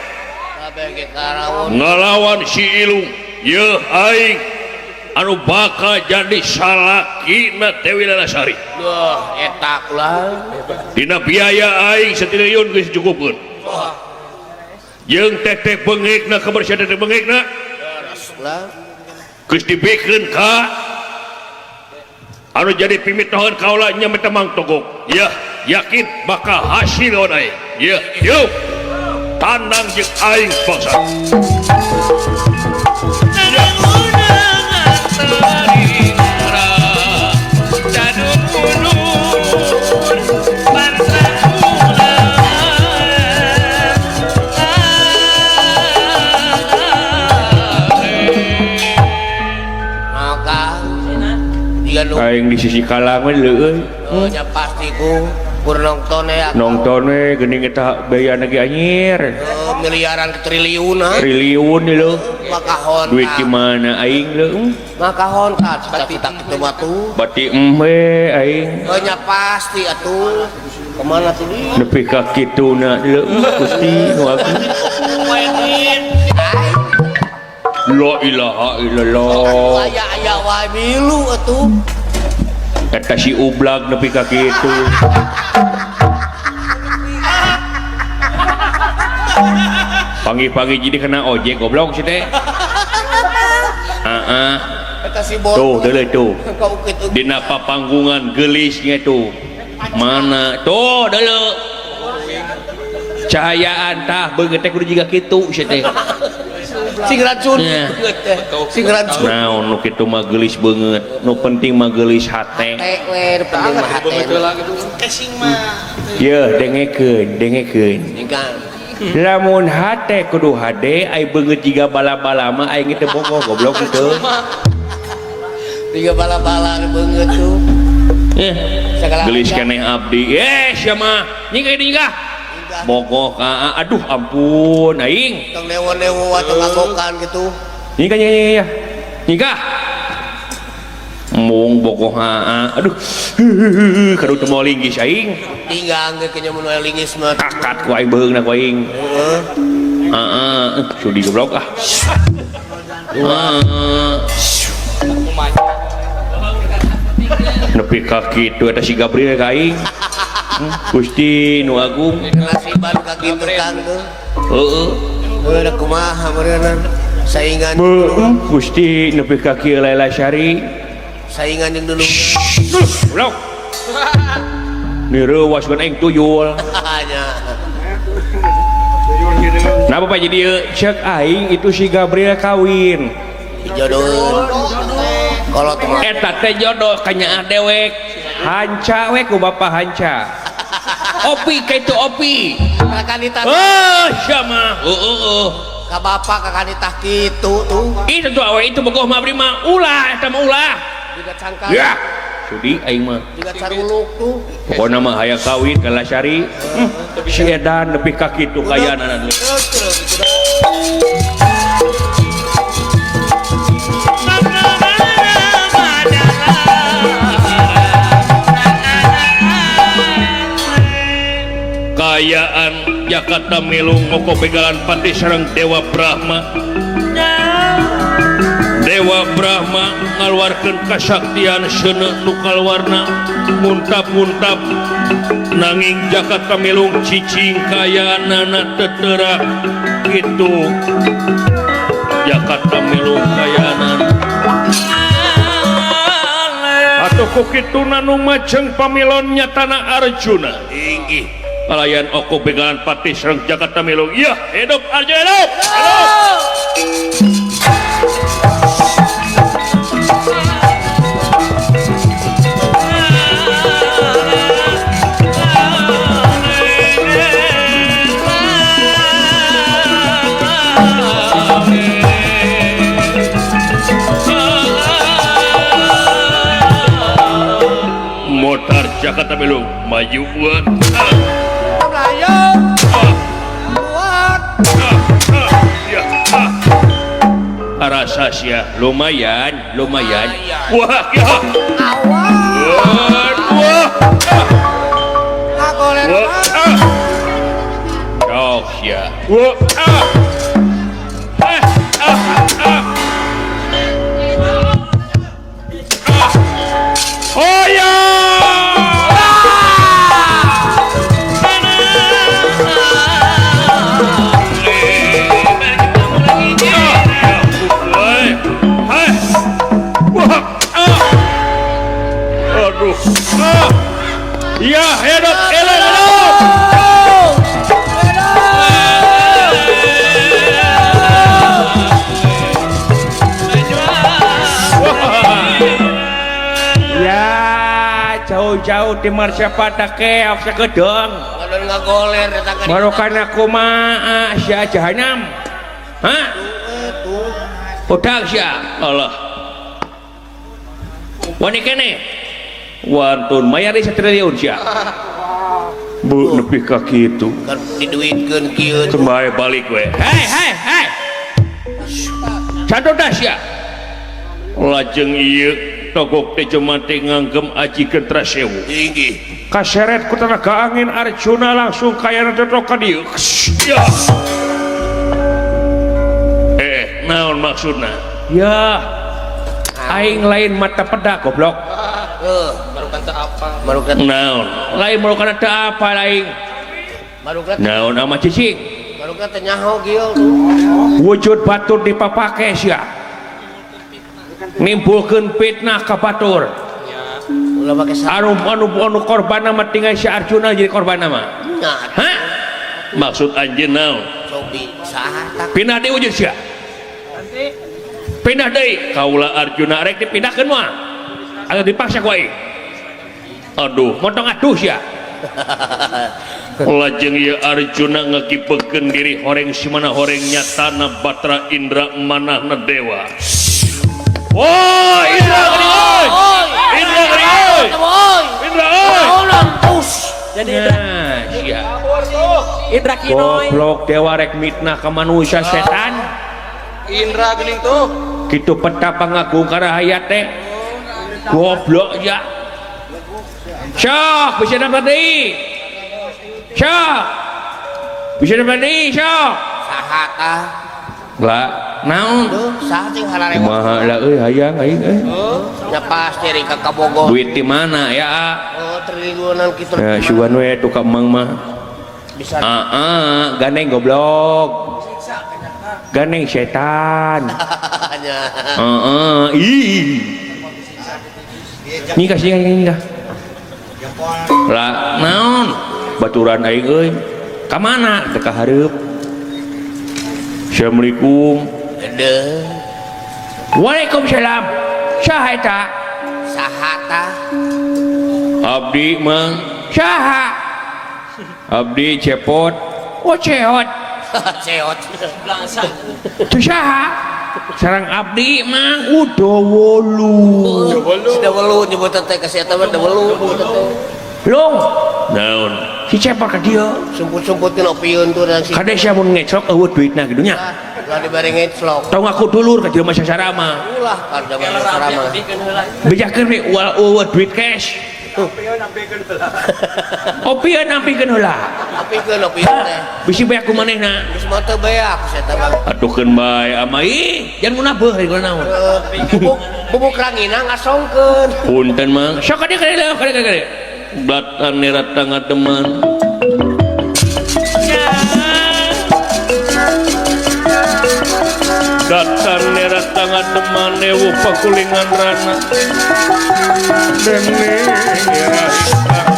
ngalawan si Ilung yeuh aing anu bakal jadi salakina Dewi Lelasari. Duh, eta ulah. Dina biaya aing satriliun geus cukupkeun. Jeung tek-tek beungikna kebersihan tek beungikna. Geus dibikeun ka anu jadi pimitohan kaula nya meta Mang Togok. Yah, yakin bakal hasil lawan aing. Yeuh, yeuh. Tandang jeung aing bangsa. Aing di sisi kalangan leueuy. Oh nya pasti ku kur nonton ya. Nonton we geuning eta biaya lagi anjir. Oh, miliaran ke triliunan. Triliun leuh. Makahon. Duit di mana aing leuh? Makahon ka cita-cita kitu mah tuh. Bati embe aing. Oh nya pasti atuh. Kemana tuh? Nepi ka kituna leuh Gusti nu agung. La ilaha illallah. Aya aya wae milu atuh. Eta si ublag nepi ka kitu. Pagi-pagi jadi kena ojek goblok si teh. Heeh. Eta si bor. Tuh deuleu tuh. Dina papanggungan geulisnya tuh. Mana? Tuh deuleu. Cahayaan tah beungeut teh kudu jiga kitu si teh. Sing racun beungeut teh. Sing racun. Naon nu kitu mah geulis beungeut. Nu penting mah geulis hate. Hate we, nu penting mah hate. Casing mah. Yeuh dengekeun, dengekeun. Lamun hate kudu hade ai beungeut jiga bala-bala mah aing teh bogoh goblok kitu. Jiga bala-bala beungeut tuh. Eh, geulis keneh abdi. Eh, sia mah. Nyingkah nyingkah. Bogoh ka aduh ampun aing. Tong lewo-lewo atau ngagokan gitu. Nyingkah nyingkah. Nyingkah. Mung bogoh aa. Aduh. Kadu teu moal linggis aing. Tinggang ge nya mun linggis mah. Kakat ku aing beheungna ku aing. Heeh. Heeh, sudi goblok ah. Heeh. Nepi ka kitu eta si Gabriel ka aing. Gusti nu agung. Nasiban ka kitu Kang tuh. Heeh. Heuh kumaha meureunna saingan. Gusti nepi ka kieu Laila Syari. Saingan jeung dulu. Goblok. Nireuwas mun aing tuyul. Nya. Napa Pak jadi cek aing itu si Gabriel kawin. Jodoh. Kalau teman eta teh jodoh kanyaah dewek. Hanca we ku bapak hanca. Opi ka itu opi. Kakanita. Oh, sia mah. Heeh. Ka bapak kakanita kitu tuh. Itu tuh awe itu bogoh mah abdi mah ulah eta mah ulah. Jiga cangkang. Ya. Sudi aing mah. Jiga caruluk tuh. Pokona mah hayang kawin ka Lasari. Si edan nepi ka kitu kayaanana. Kayaan Jakarta Milung ngoko begalan pati sareng Dewa Brahma. Dewa Brahma ngaluarkeun kasaktian seuneu nu kaluarna muntap-muntap nanging Jakarta Milung cicing kayaanana teu teurak kitu. Jakarta Milung kayaanana atuh ku kituna nu majeng pamilon nyatana Arjuna. Inggih. Kalayan oko begalan patih sareng Jakarta Melung. Iya, hidup Arjuna hidup. Hidup. Motor Jakarta Melung maju buat. Rasa sia lumayan, lumayan. Wah, ya. Wah, wah. Sok sia. Wah. Oh ya. Aduh. Ya, hidup, hidup, hidup. Ya, jauh-jauh di Marsapata keok sakedeng. Marokan aku mah sia jahanam. Hah? Udah sia. Allah. Wani kene. Wantun mayar di satriliun sia. Bu nepi ka kitu. Diduitkeun kieu. Kembali balik we. Hei hei hei. Satu dah sia. Lajeng ieu togok teh jemante nganggem aji gentra sewu. Inggih. Kaseret ku tenaga angin Arjuna langsung kaya tetok ka dieu. Ya. Naon maksudna? Ya. Aing lain mata peda goblok. Marukan teu apa? Marukan naon? Lain marukan teu apa lain. Marukan naon ama cicing? Marukan teu nyaho kieu. Wujud batur dipapake sia. Nimbulkeun fitnah ka batur. Ulah make anu anu anu korbanna mah tinggal si Arjuna jadi korbanna mah. Hah? Maksud anjeun naon? Cobi saha tah? Pindah deui wujud sia. Pindah deui kaula Arjuna rek dipindahkeun mah. Atau dipaksa ku aing. Aduh, motong aduh sia. Lajeng ieu Arjuna ngakipekeun diri horeng simana horeng nyatana Batra Indra manahna dewa. Woi, Indra geuning euy. Indra geuning euy. Indra euy. Jadi Indra. Sia. Indra Kinoy. Goblok dewa rek mitnah ka manusia setan. Indra geuning tuh. Kitu peta pangagung karahayat teh. Goblok ya. Sok bisa dapat deui. Sok. Bisa dapat deui, sok. Saha tah? Lah, naon? Duh, saha sing hararewot? Kumaha lah euy hayang aing euy. Nya pasti rika ka Bogor. Duit di mana ya? Oh, triliunan kitu. Ya, sugan we tuh ka Mang mah. Bisa. Heeh, gandeng goblok. Gandeng setan. Heeh, ih. Nikah sih nikah. Lah, naon? Baturan aing euy. Ka mana? Teu ka hareup. Assalamualaikum. Deuh. Waalaikumsalam. Saha eta? Saha tah? Abdi mang. Saha? Abdi cepot. Oh ceot. Ceot. Teu saha? Sarang abdi mang udah wolu. Sudah wolu nyebutan teh ka si eta mah wolu nyebutan teh. Long. Naon? Si cepot ka dieu. Sumput-sumputkeun opieun tuh dan si. Kade sia mun ngeclok eueuh duitna kitu nya. Ulah dibari ngeclok. Tong ngaku dulur ka jelema sasarama. Ulah ka jelema sasarama. Bejakeun we ulah eueuh duit cash. Opieun ampikeun heula. Ampikeun opieun teh. Bisi beak ku manehna. Geus mah teu beak sia teh bang. Atukeun bae ama ih, jangan munabeuh ari naon. Bubuk bubuk ranginang ngasongkeun. Punten mang. Sok ka dieu ka dieu ka dieu ka dieu. Batan nera ngademan. Datan nera ngademan ewu pakulingan rana. Dene nera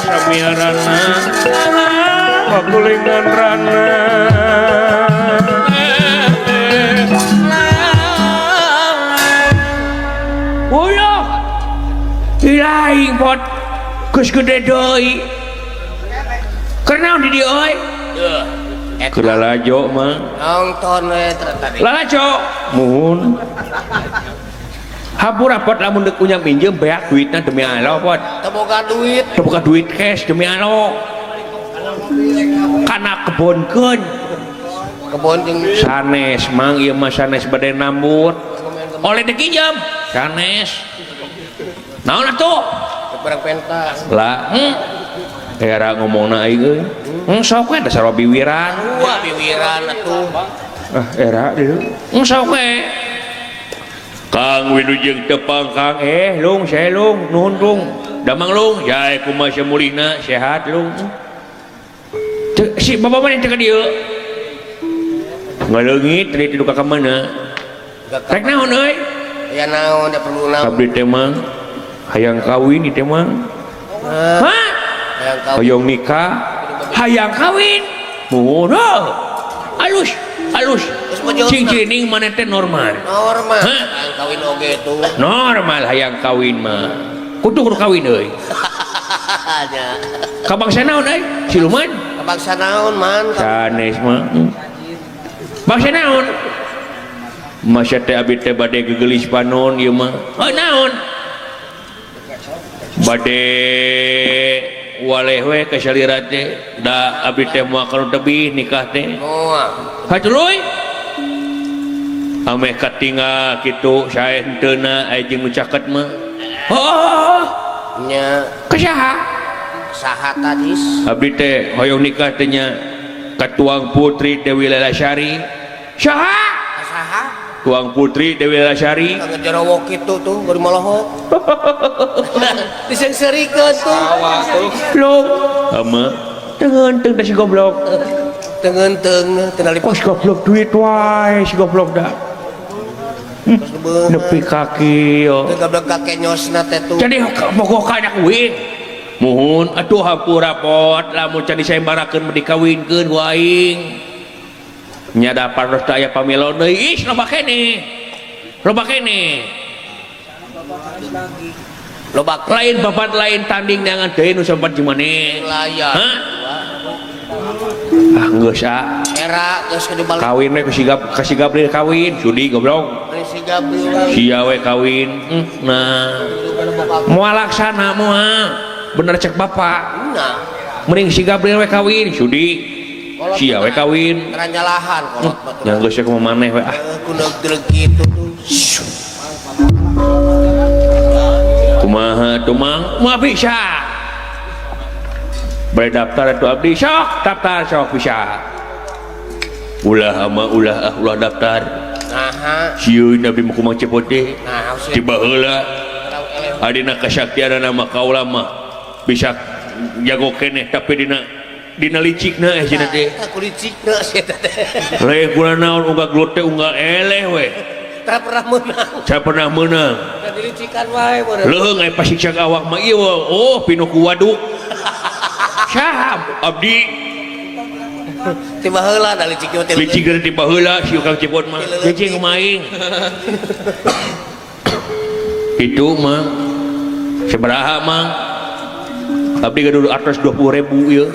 samiarana. Pakulingan rana Ulah lain pot geus gede deui keur naon di dieu euy Keur lalajo mah nonton we tadi lalajo muhun hampura pot lamun deuk unyam minjem beak duitna demi Allah pot teu boga duit teu boga duit cash demi Allah kana kebonkeun kebon jeung sanes mang ieu mah sanes bade nambut oleh deuk injem sanes naon atuh barang pentang lah era ngomongna aing euy sok we dasar biwiran dua biwiran atuh ah era dieu sok we Kang Wilujeng tepang Kang lung saya lung nuhun lung damang lung jae kumaha samulihna sehat lung si bapak mana teh ka dieu ngaleungit tadi tidur ka mana rek naon euy aya naon da perlu naon abdi teh mah hayang kawin ieu teh mah hah hayang kawin hayang nikah hayang kawin muhun alus alus cing-cining mana teh normal normal hayang kawin oge tuh normal hayang kawin mah kudu kudu kawin euy ka bangsa naon euy siluman ka bangsa naon man sanes mah bangsa naon masa teh abdi teh bade gegelis panon ieu mah oh naon bade waleh we ka salira teh da abdi teh moal kanu tebih nikah teh moal hatuluy ameh katinggal kitu sae henteuna aya jeung nu caket mah oh nya ka saha saha tadis abdi teh hoyong nikah teh nya ka Tuang Putri Dewi Lelasari saha saha Tuang Putri Dewi Lelasari ngejerowok kitu tuh bari molohok diseungseurikeun tuh Awa tuh lung ama tengeun teh si goblok tengeun teu nalip kos goblok duit wae si goblok da nepi kaki yo teu goblok kakek nyosna teh tuh jadi bogoh ka anak uing muhun atuh hampura pot lamun can disembarakeun mah dikawinkeun ku aing nya da paros teh aya pamilon deui ih loba keneh loba keneh loba lain babat lain tanding neangan deui nu sempat jeung maneh layan hah ah geus ah era geus kudu balik kawin we ku si Gabriel kawin sudi goblok si Gabriel sia we kawin nah moal laksana moal bener cek bapak nah mending si Gabriel we kawin sudi sia we kawin ranyalahan kolot batur yang geus kumaha maneh we ah kudu deuleu kitu tuh kumaha tuh mang moal bisa bade daftar atuh abdi sok daftar sok bisa ulah ama ulah ah ulah daftar naha sieun abdi mah kumaha cepot teh nah tiba heula adina kasaktianana mah kaula mah bisa jago keneh tapi dina licikna eh cenah teh aku licikna sia teh lain kula naon unggah gelut teh unggah eleh we tara pernah meunang saya pernah meunang da dilicikan wae meureun leuheung aya pasiksa ka awak mah ieu oh pinuh ku waduk saha abdi tiba heula da licik teh licik teh tiba heula si Kang Cepot mah licik kumaha aing itu mah sabaraha mang abdi gaduh atas 20.000 ieu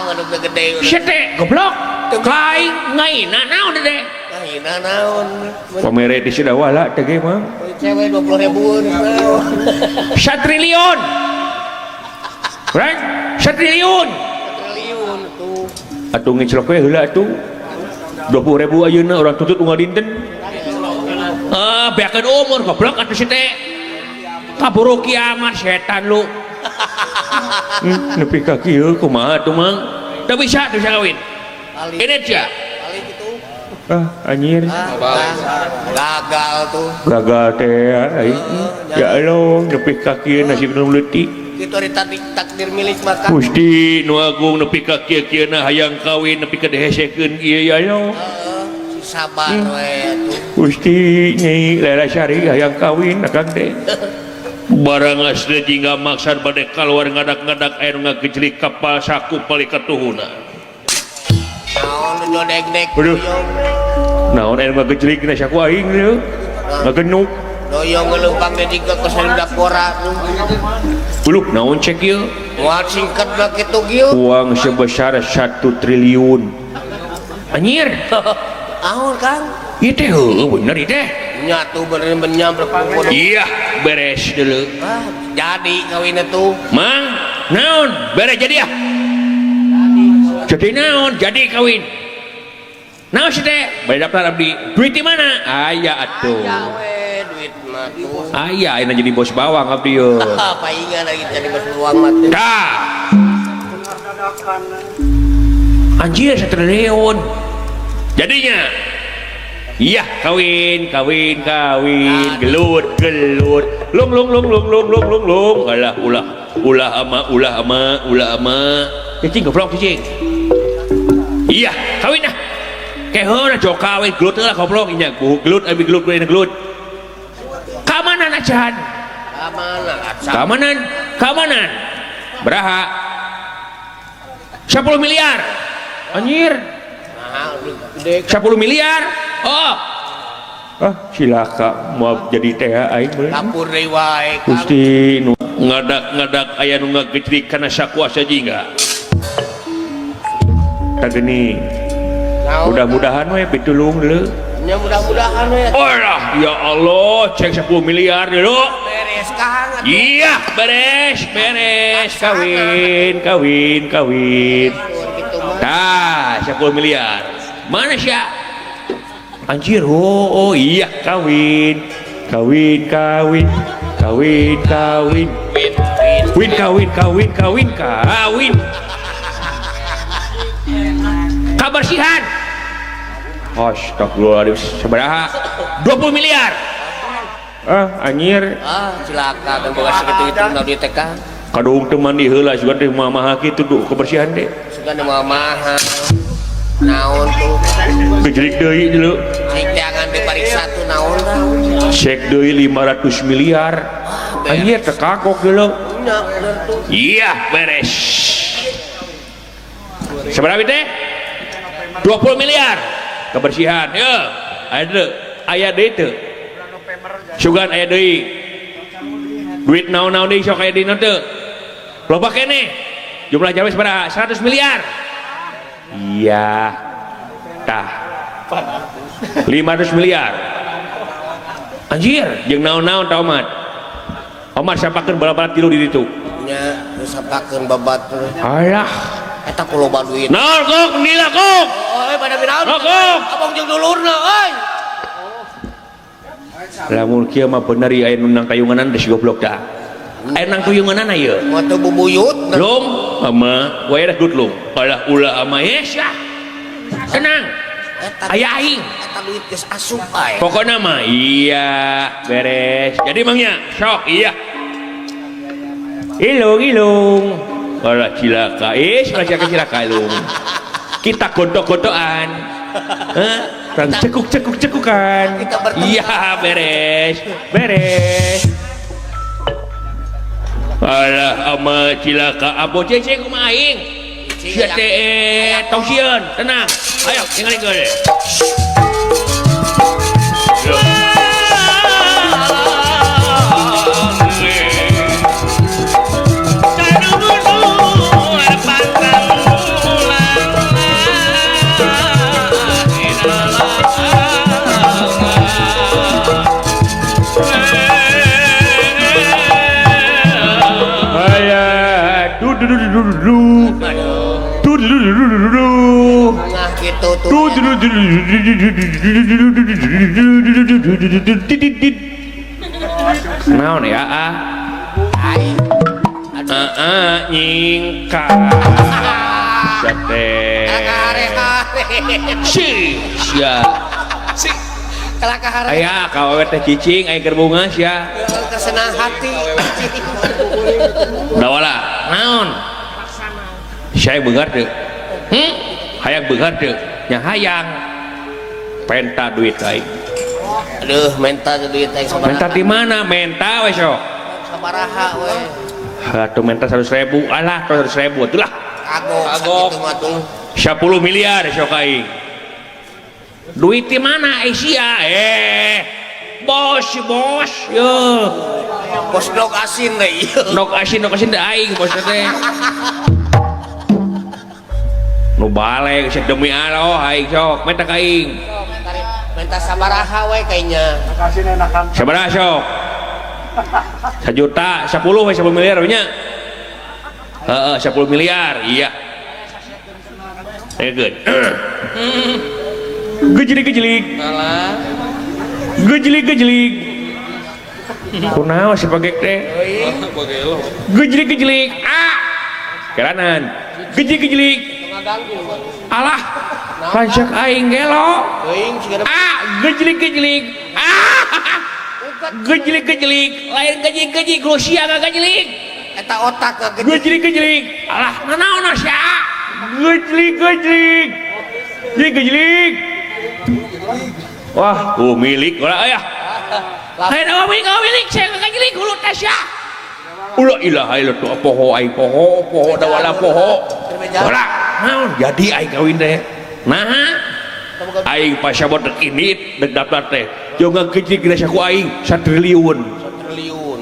waduh gede sia teh goblok ka aing ngaina naon teh ngahina naon pamere di Sudawala teh ge mah cewek 20.000 naon 1 triliun right 1 triliun triliun tuh atuh ngeclok we heula atuh 20.000 ayeuna urang tutut unggal dinten ah beakeun umur goblok atuh si teh kaburu kiamat setan lu nepi ka kieu kumaha atuh mang teu bisa kawin ini sia gitu ah anjir gagal tuh gagal teh aing ya Allah nepi ka kieu nasib nu leutik kitu ari takdir milik maka Gusti nu agung nepi ka kieu-kieuna hayang kawin nepi ka dihesekeun ieu ya Allah sabar we atuh Gusti Nyai Lelasari hayang kawin akang teh barang asli jingga maksad bade kaluar ngadak-ngadak aya nu ngagejlik kapal saku palikatuhuna Nyodegdeg. Aduh. Naon aya ngagejlik na saku aing ieu. Ngagenuk. Doyong ngeleumpang ge jiga ke salindak gora. Uluh naon cek ieu? Moal singkat lah kitu gieu. Uang sebesar 1 triliun. Anjir. Aur Kang. Ieu teh heueuh bener ieu teh. Nya tuh bener benyam berkumpul. Iya, beres dulu. Ah, jadi kawin tuh. Mang, naon? Beres jadi ah. Jadi naon? Jadi kawin. Naon sih teh? Bade daftar abdi. Duit di mana? Aya atuh. Aya we duit mah tuh. Aya ayeuna jadi bos bawang abdi yeuh. Paingan lagi jadi bos bawang mah teh. Tah. Anjir 1 triliun. Jadinya iya kawin kawin kawin gelut gelut lung lung lung lung lung lung lung lung alah ulah ulah ama ulah ama ulah ama cicing goblok cicing iya kawin ah keheuna jok kawin gelut lah goblok nya gelut abi gelut gelut gelut kamanan acan kamanan kamanan kamanan beraha 10 miliar anjir 10 miliar. Oh. Ah, cilaka mau jadi teh aing bener. Kapur deui wae. Gusti nu ngadak-ngadak aya nu ngagejlik kana sakuasa jingga. Tah geuning. Mudah-mudahan we pitulung deuleu. Nya mudah-mudahan we. Alah, ya Allah, cek 10 miliar deuleu. Beres Kang. Iya, beres, beres kawin, kawin, kawin. Tah, 10 miliar. Mana sih? Anjir, oh, oh iya kawin, kawin, kawin, kawin, kawin, win, kawin, kawin, kawin, kawin. Kabersihan. Astagfirullahaladzim, sabaraha? 20 miliar. Ah, anjir. Ah, cilaka kan boga sakitu itu na duit teh Kang. Kadung teu mandi heula sugan teh mamaha kitu kebersihan teh. Sugan teh mamaha. Naon tuh? Gejlik deui deuleu. Cik jangan dipariksa tuh naon dah. Cek deui 500 miliar. Anjir teh kagok deuleu. Iya, beres. Sabaraha teh? 20 miliar. Kebersihan, ye. Aya deui, aya deui teu. Sugan aya deui. Duit naon-naon deui sok aya dina teu. Loba keneh. Jumlah jalmi sabaraha? 100 miliar. Iya. Tah. 500 miliar. Anjir, jeung naon-naon tah Omar. Omar sapakeun bala-bala tilu di ditu. Nya, sapakeun babat. Alah, eta ku loba duit. Naon kok nila kok? Oh, pada binaon. Kok. Abong jeung dulurna euy. Lamun kieu mah bener ieu aya nu nang kayunganan geus goblok tah. Aya nang kayunganan ieu. Moal teu bubuyut. Lum, ama wae dah gut lum. Alah ulah ama yes ya. Tenang. Aya aing. Eta duit geus asup ae. Pokona mah iya, beres. Jadi mangnya sok iya. Ilung ilung. Alah cilaka, is ulah cilaka cilaka ilung. Kita godok-godokan. Hah? Cekuk-cekuk-cekukan. Iya, beres. Beres. Alah ama cilaka abo cece kumaha aing. Sia teh tong sieun, tenang. Ayo tinggalikeun. Naon ya ah? Ah nyingka. Teh. Si sia. Si. Kalakahare. Aya ka awewe teh cicing aya keur bunga sia. Kesenang hati. Dawala. Naon? Saya beunghar teu? Hayang beunghar teu? Nya hayang. Penta duit aing. Aduh, menta duit aing sabaraha. Menta di mana? Menta we sok. Sabaraha we. Atuh menta 100.000. Alah, 100.000 atulah. Kagok sakitu mah tuh. 10 miliar sok aing. Duit di mana Asia? Bos bos yo. Bos dog asin deh. Dog asin deh aing bos teh. Nu balik demi Allah aing sok minta ka aing. Minta sabaraha we kayaknya. Sabaraha sok? 1 juta, 10 we 10 miliar we nya. Heeh, 10 miliar. Iya. Good. Gejlik-gejlik. Alah. Gejlik-gejlik. Kunaon si pagek teh? Gejlik-gejlik. Ah. Keranan. Gejlik-gejlik. Alah. Lancak aing gelo. Ah, gejlik-gejlik. Ah. Gejlik-gejlik. Lain gejlik-gejlik, Rusia gajlik. Eta otak gejlik. Gejlik-gejlik. Alah, nanaon sia? Gejlik-gejlik. Gejlik-gejlik. Wah, milik ulah aya. Lain milik saya gajlik hulu teh sia. Ulah ilaha illallah poho aing poho, poho da wala poho. Ulah, naon jadi aing kawin teh. Nah, aing pasabot dek ini dek daftar teh. Jeung ngagejlik geus ku aing 1 triliun. 1 triliun.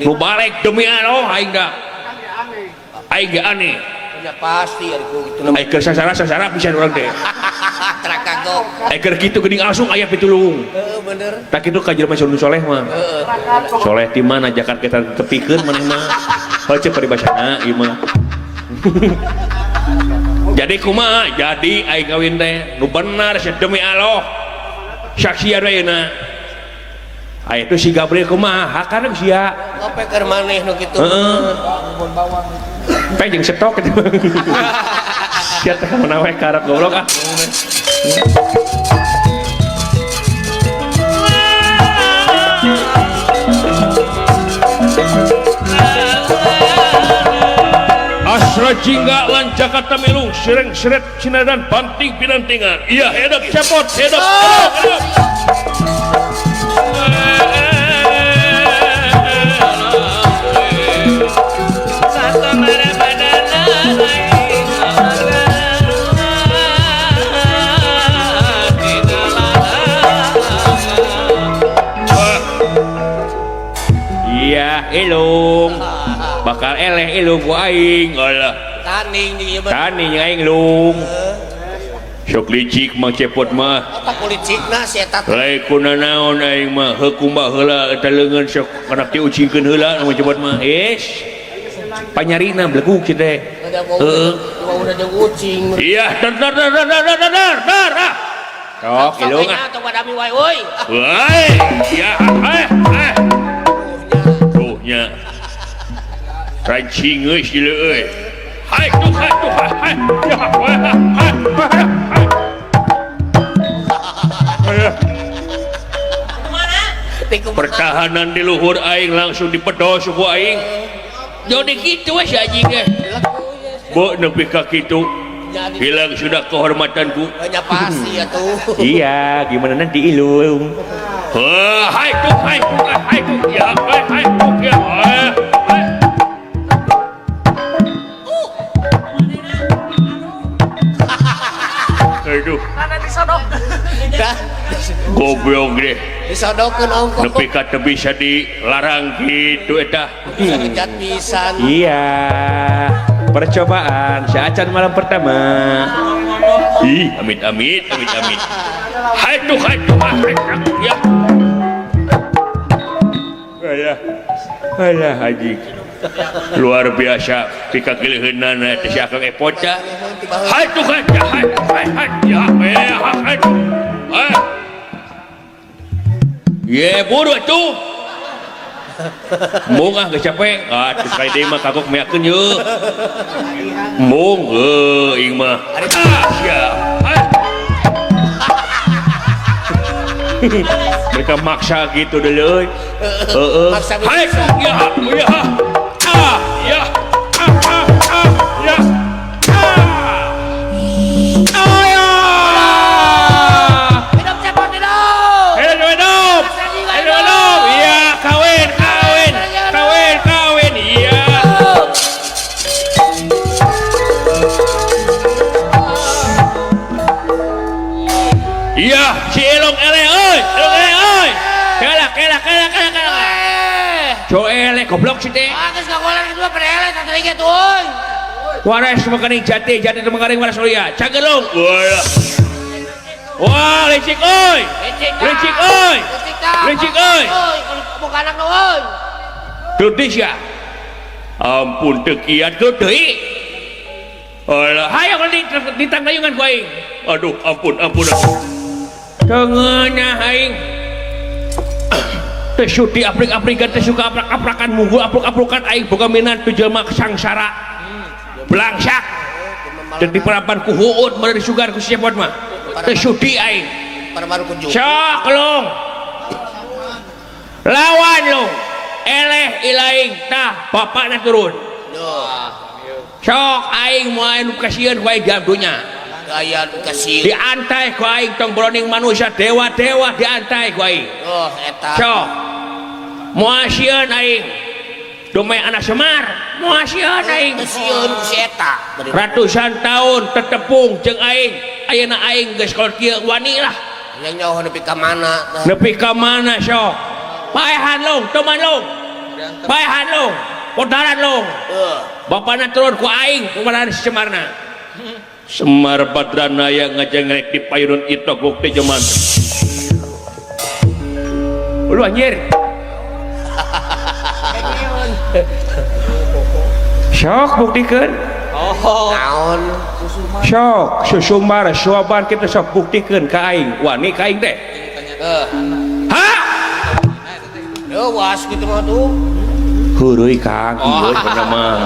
Nu balik demi Allah aing da. Aing ge aneh. Ya pasti ari ku kitu. Aing keur sasara-sasara pisan urang teh. Trakagok. Aing keur kitu geuning langsung aya pitulung. Heeh bener. Tak kitu ka jelema nu soleh mah. Heeh. Soleh di mana Jakarta kita tepikeun maneh mah. Heuh ceuk paribasana ieu mah. Jadi kumaha? Jadi aing kawin teh nu bener sia demi Allah. Saksian we ayeuna. Aya itu si Gabriel kumaha? Hakan sia. Ngope keur maneh nu kitu. Heeh. Teh jeung stok kitu. Sia teh mana we karep goblok ah. Asra jingga lancaka tamilung sereng seret sinadan panting pinantingan. Iya hedap cepot hedap hedap. Iya ilung bakal eleh ilung ku aing alah taning jeung ieu taning aing lung sok licik mah cepot mah otak licikna si eta lain kuna naon aing mah heukum baheula eta leungeun sok kana diucingkeun heula nu cepot mah is panyarina belegug si teh heuh iya dar dar dar dar dar dar dar sok ilung ah tong badami wae euy wae ya eh nya rancing geus ieu euy hai tuh hai tuh hai ya hai pertahanan di luhur aing langsung dipedos ku aing jadi kitu we si anjing ge bo nepi ka kitu hilang sudah kehormatanku nya pasti atuh iya gimana nanti ilung hai tuh hai tuh hai tuh ya hai hai tuh ya hai. Aduh. Goblok deh. Disodokeun ongkoh. Nepi ka teu bisa dilarang kitu eta. Bisa pisan. Iya. Percobaan saacan malam pertama. Ih, amit amit amit amit. Hai tuh hai tuh hai ya. Alah. Alah haji. Luar biasa pika kileuheunana teh si Akang Epot tah. Hai tuh hai hai hai hai ya hai. Hai. Ye buru atuh. Mung ah geus capek. Ah tuh kai deui mah kagok meakeun yeuh. Mung heuh ing mah. Ah sia. Mereka maksa gitu dulu euy. Heeh. Hai ya ya ah ya ah ah ah ya ah. Ayo. Hidup cepot hidup. Hidup hidup. Hidup hidup. Iya kawin kawin kawin kawin iya. Iya, si Elong eleh euy, Elong eleh euy. Kela kela kela kela kela. Jo eleh goblok si teh. Ah, geus ngagoler kitu mah pada eleh tah tadi tuh euy. Waras mekaring jati, jati teu mekaring waras ulia. Cagelung. Wah. Wah, licik euy. Licik tah. Licik euy. Licik tah. Licik euy. Euy, boga anak euy. Deui sia. Ampun teu kiat deui. Alah, hayo ditangayungan ku aing. Aduh, ampun, ampun. Teu ngeunah aing. Teu suti aprik-aprikan teu suka aprak-aprakan munggu apruk-aprukan aing boga minantu jelema sangsara. Blangsak. Dan diperapan ku huut meureun disugar ku si Cepot mah. Teu suti aing. Parmaru ku juk. Sok long. Lawan long. Eleh ilaing tah bapakna turun. Sok aing moal nu kasieun ku aing dalam dunya. Gaya nu kasieun. Diantai ku aing tong boroning manusia dewa-dewa diantai ku aing. Oh eta. Sok. Moal sieun aing. Dumeh anak Semar, moal sieun aing. Sieun ku si eta. Ratusan tahun tetepung jeung aing. Ayeuna aing geus kolot kieu wani lah. Yang nyaho nepi ka mana tah? Nepi ka mana sok? Paehan long, teman long. Paehan long, podaran long. Bapana turun ku aing kumaha si Semarna. Semar Badranaya ngajengrek di payun itu bukti jeman. Lu anjir. Sok buktikeun. Oh. Naon? Sok susumbar suaban kita sok buktikeun ka aing. Wani ka aing teh. Ha? Leuwas kitu mah tuh. Heureui Kang, ieu sebenarnya mah.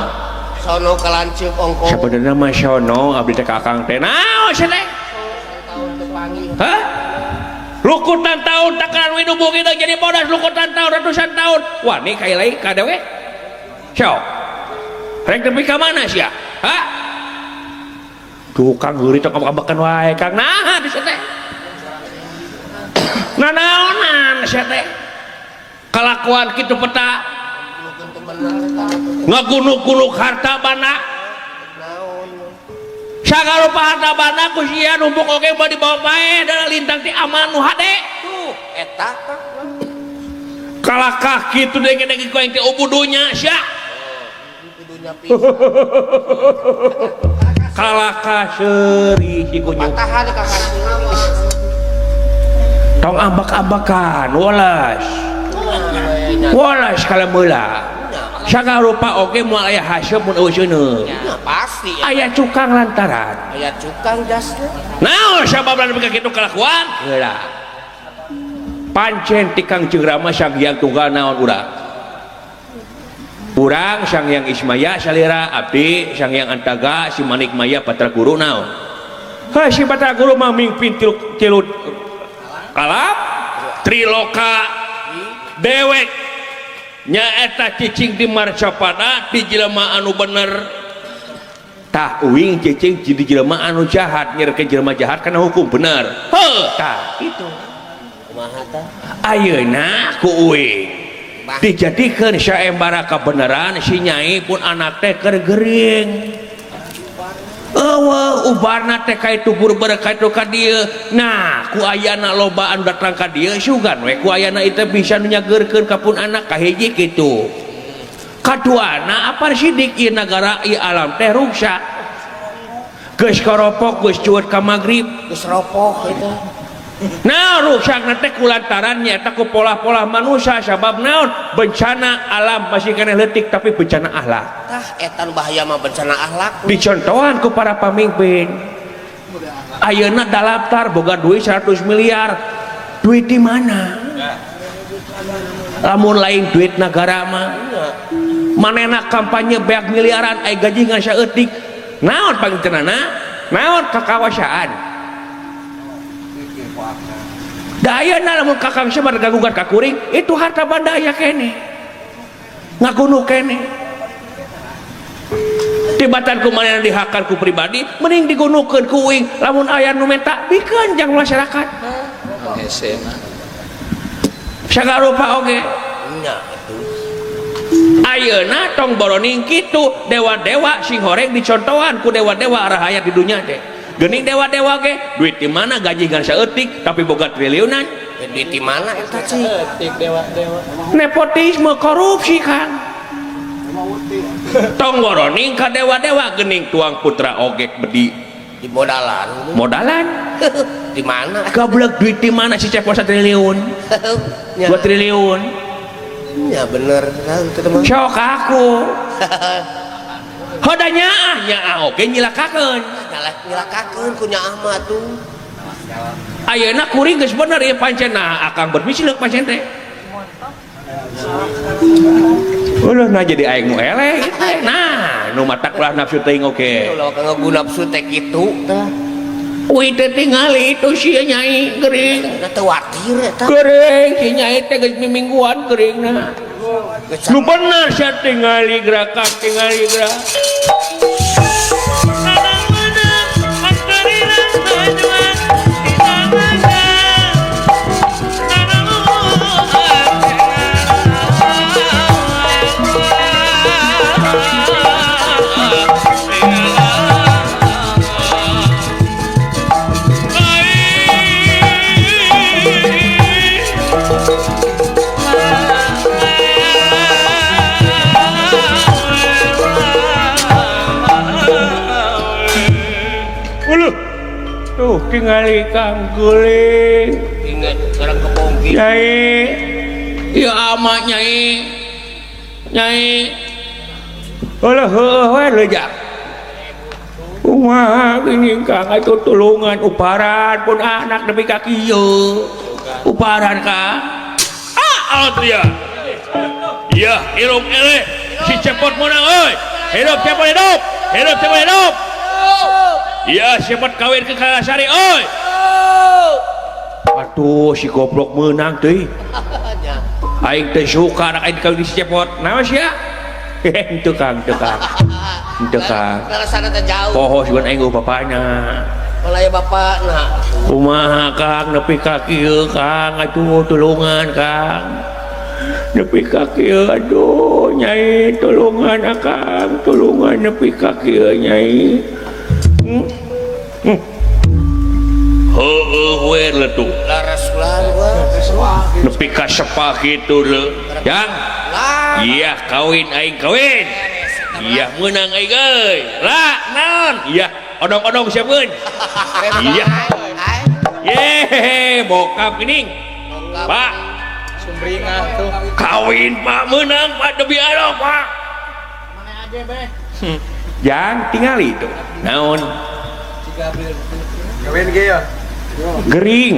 Sono kalanceup ongko. Sebenarnya mah sono abdi teh ka Akang teh. Naon sia teh? Hah? Lukutan tahun takaran winubung ieu jadi bodas lukutan tahun ratusan tahun. Wani ka lain ka dewe. Sok. Rek nepi ka mana sia? Hah? Tuh Kang heureuy tong ambek-ambekan wae Kang. Naha sia teh? Nanaonan sia teh? Kalakuan kitu peta. Ngagunuk-gunuk harta bana. Sagarupa harta bana ku sia numpuk oge bade dibawa bae da lintang ti aman nu hade. Tuh eta tah. Kalakah kitu denge-denge ku aing teh ubudunya sia. Ubudunya pisan. Kalakah seuri si kunyuk. Patahan ka kaseuri. Tong ambek-ambekan welas. Welas kalameula. Sagarupa oge moal aya haseum mun eueuh seuneu. Pasti aya cukang lantaran. Aya cukang jasna. Naon sababna nepi ka kitu kalakuan? Heula. Pancen ti Kangjeng Rama Sang Hyang Tunggal naon urang? Urang Sang Hyang Ismaya salira abdi Sang Hyang Antaga si Manik Maya Patra Guru naon? Heuh si Patra Guru mah mingpin tilu kalap triloka dewek nyaeta cicing di marcapada di jelema anu bener. Tah uing cicing di jelema anu jahat nyerkeun jelema jahat kana hukum bener. Heuh tah itu. Kumaha tah? Ayeuna ku uing dijadikeun saembara kabeneran si nyai pun anak teh keur gering. Eueuh ubarna teh ka itu burber ka itu ka dieu. Nah ku ayana loba anu datang ka dieu sugan we ku ayana itu bisa nu nyageurkeun ka pun anak kahiji kitu. Kaduana apar sidik ieu nagara ieu alam teh ruksak. Geus karopok geus cuet ka magrib geus ropoh eta. Nah rusakna teh kulantaran nyaeta ku pola-pola manusia sabab naon bencana alam masih keneh leutik tapi bencana akhlak. Tah eta nu bahaya mah bencana akhlak. Dicontohan ku para pamimpin. Ayeuna daftar boga duit 100 miliar. Duit di mana? Lamun lain duit nagara mah. Manehna kampanye beak miliaran ai gaji ngan saeutik. Naon pangitenana? Naon kakawasaan? Dayana lamun kakang Semar gagugat ka kuring itu harta banda aya kene ngagunuk kene tibatan ku manehna dihakan ku pribadi mending digunukeun ku uing lamun aya nu menta bikeun jang masyarakat hese mah sagarupa oge nya atuh ayeuna tong boroning kitu dewa-dewa sing horeng dicontohan ku dewa-dewa arahaya di dunya teh. Geuning dewa-dewa ge duit di mana gaji ngan saeutik tapi boga triliunan. Duit di mana eta cik? Etik dewa-dewa. Nepotisme korupsi Kang. Tong woroning ka dewa-dewa geuning tuang putra ogek bedi di modalan. Modalan. Di mana? Goblok duit di mana si cepot 1 triliun? 2 triliun. Ya bener kan itu mah. Sok aku. Hoda nyaah nyaah oge nyilakakeun. Nyilakakeun ku nyaah mah tuh. Ayeuna kuring geus bener ieu pancen nah akang bermisileuk pancen teh. Ulah nah jadi aing nu eleh teh. Nah, nu matak ulah nafsu teuing oge. Ulah kanggo nafsu teh kitu tah. Uih teh tingali itu si nyai gering. Da teu watir eta. Gering si nyai teh geus mimingguan geringna. Nu bener sia tingali gerakan tingali gerak. Tuh tingali Kang guling. Ingat orang kebongki. Nyai. Ya ama nyai. Nyai. Ulah heueuh we leuja. Kumaha geuning Kang atuh tulungan uparan pun anak nepi ka kieu. Uparan ka. Ah atuh ya. Ya hirup eleh si cepot meunang euy. Hirup cepot hidup. Hirup cepot hidup. Ya cepot kawin ke Kalasari oi. Aduh si goblok meunang teuy. Aing teh suka anak aing kawin si cepot. Naon sia? Henteu Kang, teu Kang. Henteu Kang. Kalasana teh jauh. Poho sieun aing bapana. Malaya bapana. Kumaha Kang nepi ka kieu Kang atuh tulungan Kang. Nepi ka kieu aduh nyai tulungan Akang, tulungan nepi ka kieu nyai. Heueuh we letuh. Laras ulah nepi ka sepa kitu leuh. Jang. Iya kawin aing kawin. Iya meunang aing euy. Lah naon? Iya odong-odong siapkeun. Iya. Ye bokap geuning. Pak sumringah tuh. Kawin Pak meunang Pak demi Allah Pak. Mana aja beh. Jang tingali itu. Naon? Kawin ge ya. Gering.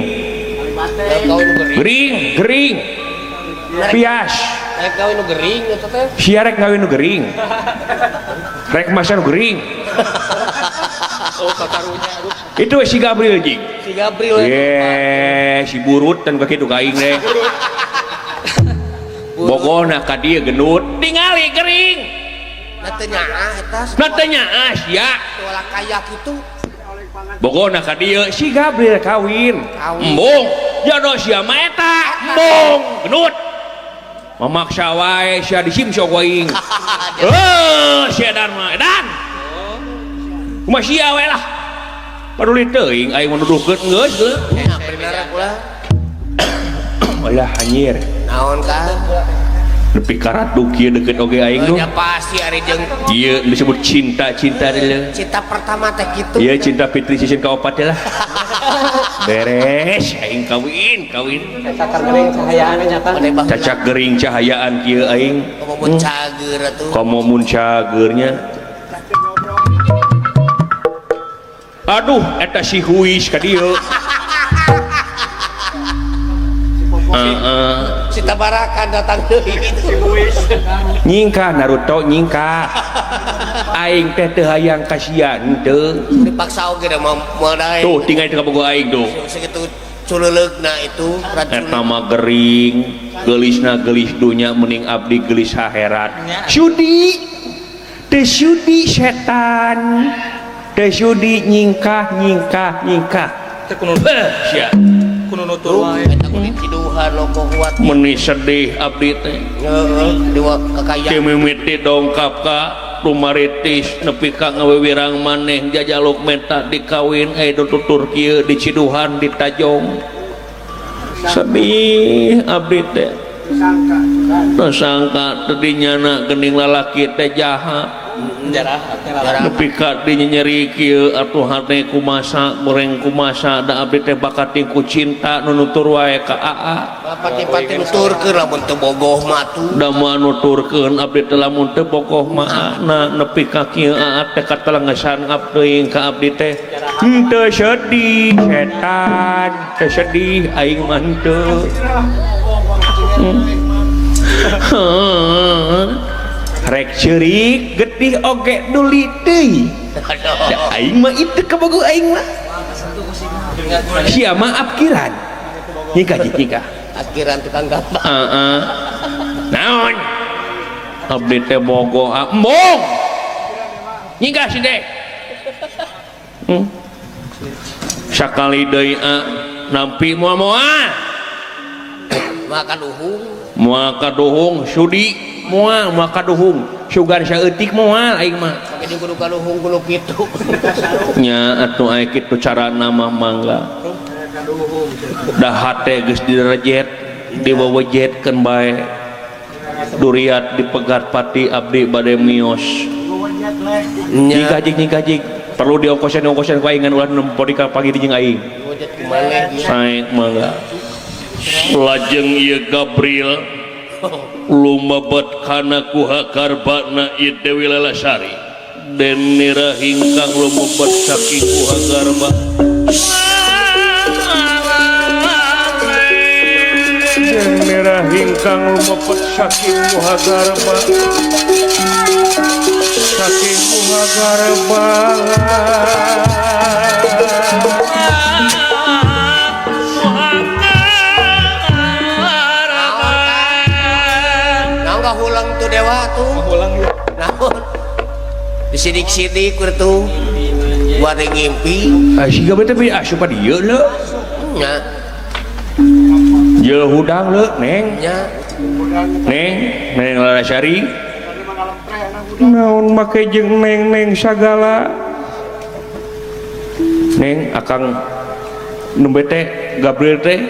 Gering, gering. Pias. Rek kawin nu gering eta teh. Sia rek kawin nu gering. Rek masa nu gering. Oh, kakarunya aduh. Itu si Gabriel jing. Si Gabriel. Ye, si burut dan kitu ka aing teh. Bogona ka dieu gendut. Tingali gering. Na teu nyaah eta. Na teu nyaah sia. Ulah kaya kitu. Bogona ka dieu si Gabriel kawin. Embung, jodoh sia mah eta. Embung, gendut. Memaksa wae sia disimsok aing. Heuh, sia edan mah edan. Kumaha sia we lah. Paduli teuing aing menuduhkeun geus geus. Nya bener ulah. Ulah anjir. Naon ka? Nepi ka ratu kieu deukeut oge aing tuh. Nya pasti ari jeung ieu disebut cinta-cinta deuleu. Cinta pertama teh kitu. Ieu cinta fitri season kaopat teh lah. Beres aing kawin, kawin. Cacak gering cahayaan nya kan. Cacak gering cahayaan kieu aing. Komo mun cager atuh. Komo mun cagernya. Aduh, eta si Huis ka dieu. Heeh. Si Tabarakan datang deui. Si Huis. Nyingkah Naruto nyingkah. Aing teh teu hayang kasihan teu. Dipaksa oge da moal dae. Tuh tinggal teu kabogo aing tuh. Segitu culeuleugna itu racun. Eta mah gering, geulisna geulis dunya mending abdi geulis akhirat. Sudi. Teu sudi setan. Teu sudi nyingkah nyingkah nyingkah. Teu kuno. Sia. Kuno nutur wae. Eta kudu ciduhan loko kuat. Meni sedih abdi teh. Heeh, dua kekayaan. Mimiti dongkap ka Tumaritis nepi ka ngawewirang maneh jajaluk menta dikawin aya tutur kieu diciduhan ditajong sedih abdi teh tersangka tadinya gening lalaki teh jahat nepi ka dinyeri kieu atuh hate kumasa goreng kumasa da abdi teh bakat ku cinta nu nutur wae ka aa pati-pati nuturkeun lamun teu bogoh mah atuh da moal nuturkeun abdi teh lamun teu bogoh mah na nepi ka kieu aa teh katelengesan abdi ka abdi teh henteu sedih setan teu sedih aing mah henteu. Rek ceurik getih oge duli deui. Da aing mah itu kabogoh aing mah. Sia mah afkiran. Nikah jik nikah. Afkiran tukang gambar. Heeh. Naon? Abdi teh bogoh embung. Nyingkah si deh. Sakali deui nampi moal-moal. Moal kaduhung. Moal kaduhung sudi. Moal moal kaduhung sugan saeutik moal aing mah make jeung kudu kaduhung kudu kitu nya atuh aya kitu carana mah mangga da hate geus direjet diwewejetkeun bae duriat dipegat pati abdi bade mios nyikah jik perlu diongkosan-ongkosan ku aing ngan ulah nempo di pagi di jeung aing sae mangga lajeng ieu Gabriel lumebet kana guha garbana ieu Dewi Lelasari denira hingkang lumebet saking guha garba denira hingkang lumebet saking guha garba saking guha garba. Hulang tuh dewa tuh hulang ya naon disidik-sidik tuh buat ngimpi siga bete bi asup pa dieu leu nya jeung hudang leu neng nya neng neng Larasari naon make jeung neng-neng sagala neng akang nembe teh Gabriel teh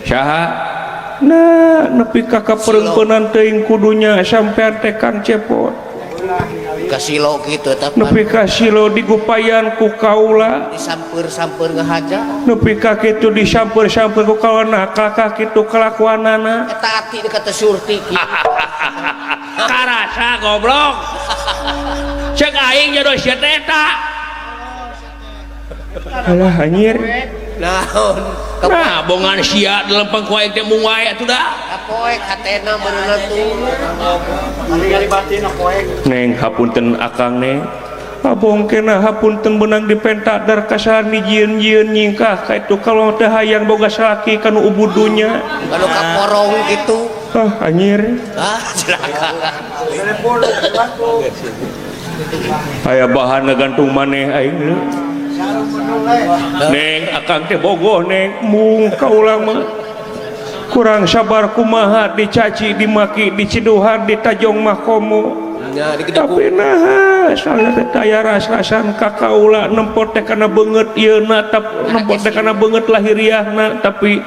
saha nah nepi ka kaperempenan teuing kudunya sampean teh Kang Cepot kasilo kitu eta nepi ka silo digupayan ku kaula disamper-samper ngahaja nepi ka kitu disamper-samper ku kaula kakak kitu kelakuanana eta ati dekat teh Surti karasa goblok cek aing jodoh sia teh eta alah anjir naon nah bongan sia dilempeng ku aing teh mung wae atuh da apoek hatena meureunna tuh neng hapunten akang neng abong kena hapunten beunang dipenta dar kasalahan dijieun-jieun nyingkah ka itu kalau teh hayang boga salaki kanu ubudunya kanu kaporong kitu ah anjir ah cilaka aya bahan ngagantung maneh aing leu neng akang teh bogoh neng mung kaula mah kurang sabar kumaha dicaci dimaki diciduhan ditajong mah komo tapi nah soalnya teh aya ras-rasan ka kaula nempo teh kana beungeut ieuna nempo teh kana beungeut lahiriahna tapi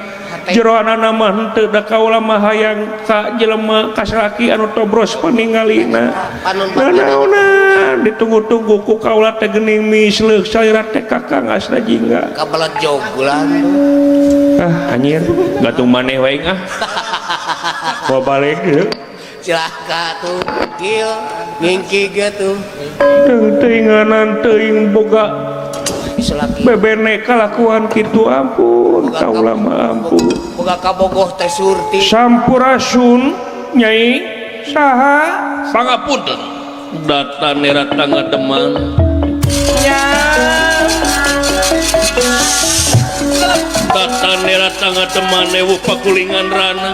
jeroanana mah henteu da kaula mah hayang ka jelema ka salaki anu tobros paningalina naonan ditunggu-tunggu ku kaula teh geuning misleuk salira teh kakang asna jingga kabelet joglan ah anjir gantung maneh wae ah bawa balik deui cilaka tuh gil ngingki ge tuh teuinganan teuing boga bebene kalakuan kitu ampun kaula mah ampun boga kabogoh teh Surti sampurasun nyai saha pangapunten data nera tangga teman nya data nera tangga teman ewu pakulingan rana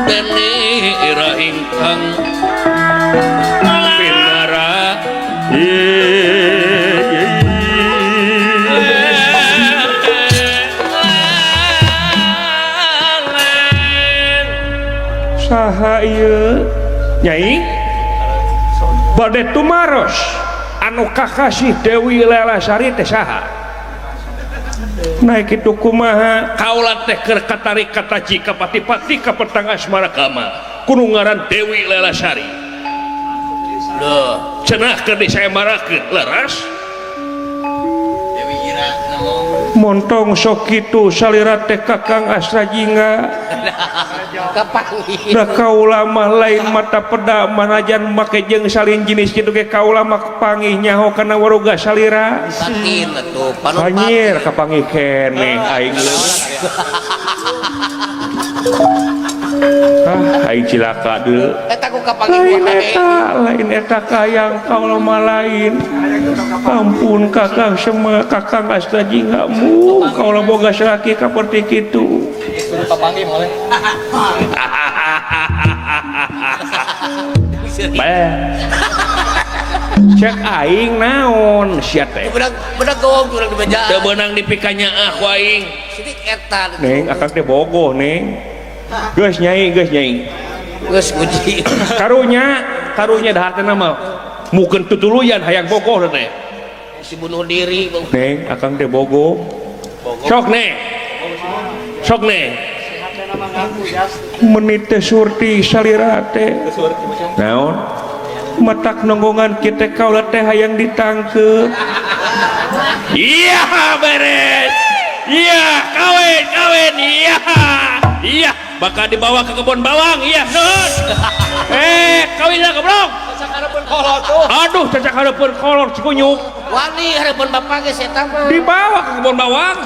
dene era ingkang pinara saha ieu nyai Bade tumaros anu kakasih Dewi Lelasari teh saha? Naik kitu kumaha kaula teh keur katarik kataji kapati-pati ka petang asmara kama kudu ngaran Dewi Lelasari. Loh, cenah keur disaembarakeun leres montong sok kitu salira teh Kakang Asrajingga. Kapanggih. Da kaula mah lain mata peda manajan make jeung salin jenis kitu ge kaula mah kapanggih nyaho kana waruga salira. Batin atuh panon. Panyir kapanggih keneh aing leuwih. Ah, aing cilaka deui. Eta ku kapanggih Lain wae. Eta lain eta kayang kaula mah lain. Ampun Kakang Sema, Kakang Asrajingga mu kaula boga salaki kaperti kitu. Suruh kapanggih boleh. Bae. Cek aing naon sia teh. Beunang beunang gowong urang di bejaan. Teu beunang dipikanyaah ku aing. Sidik eta. Neng, akang teh bogoh, Neng. Geus nyai, geus nyai. Geus guji. Karunya, karunya dahar teh mah mukeun tutuluyan hayang bogoh teh. Si bunuh diri. Bang. Neng, akang teh bogoh. Sok neng. Sok neng. Menit teh surti salira teh. Naon? Matak nonggongan kita kaula teh hayang ditangkeup. Iya beres. Iya kawin kawin iya. Iya bakal dibawa ke kebun bawang iya nuhun. Kawin lah goblok. Aduh cacak hareupeun kolor cikunyuk. Wani hareupeun bapak geus eta mah. Dibawa ke kebun bawang.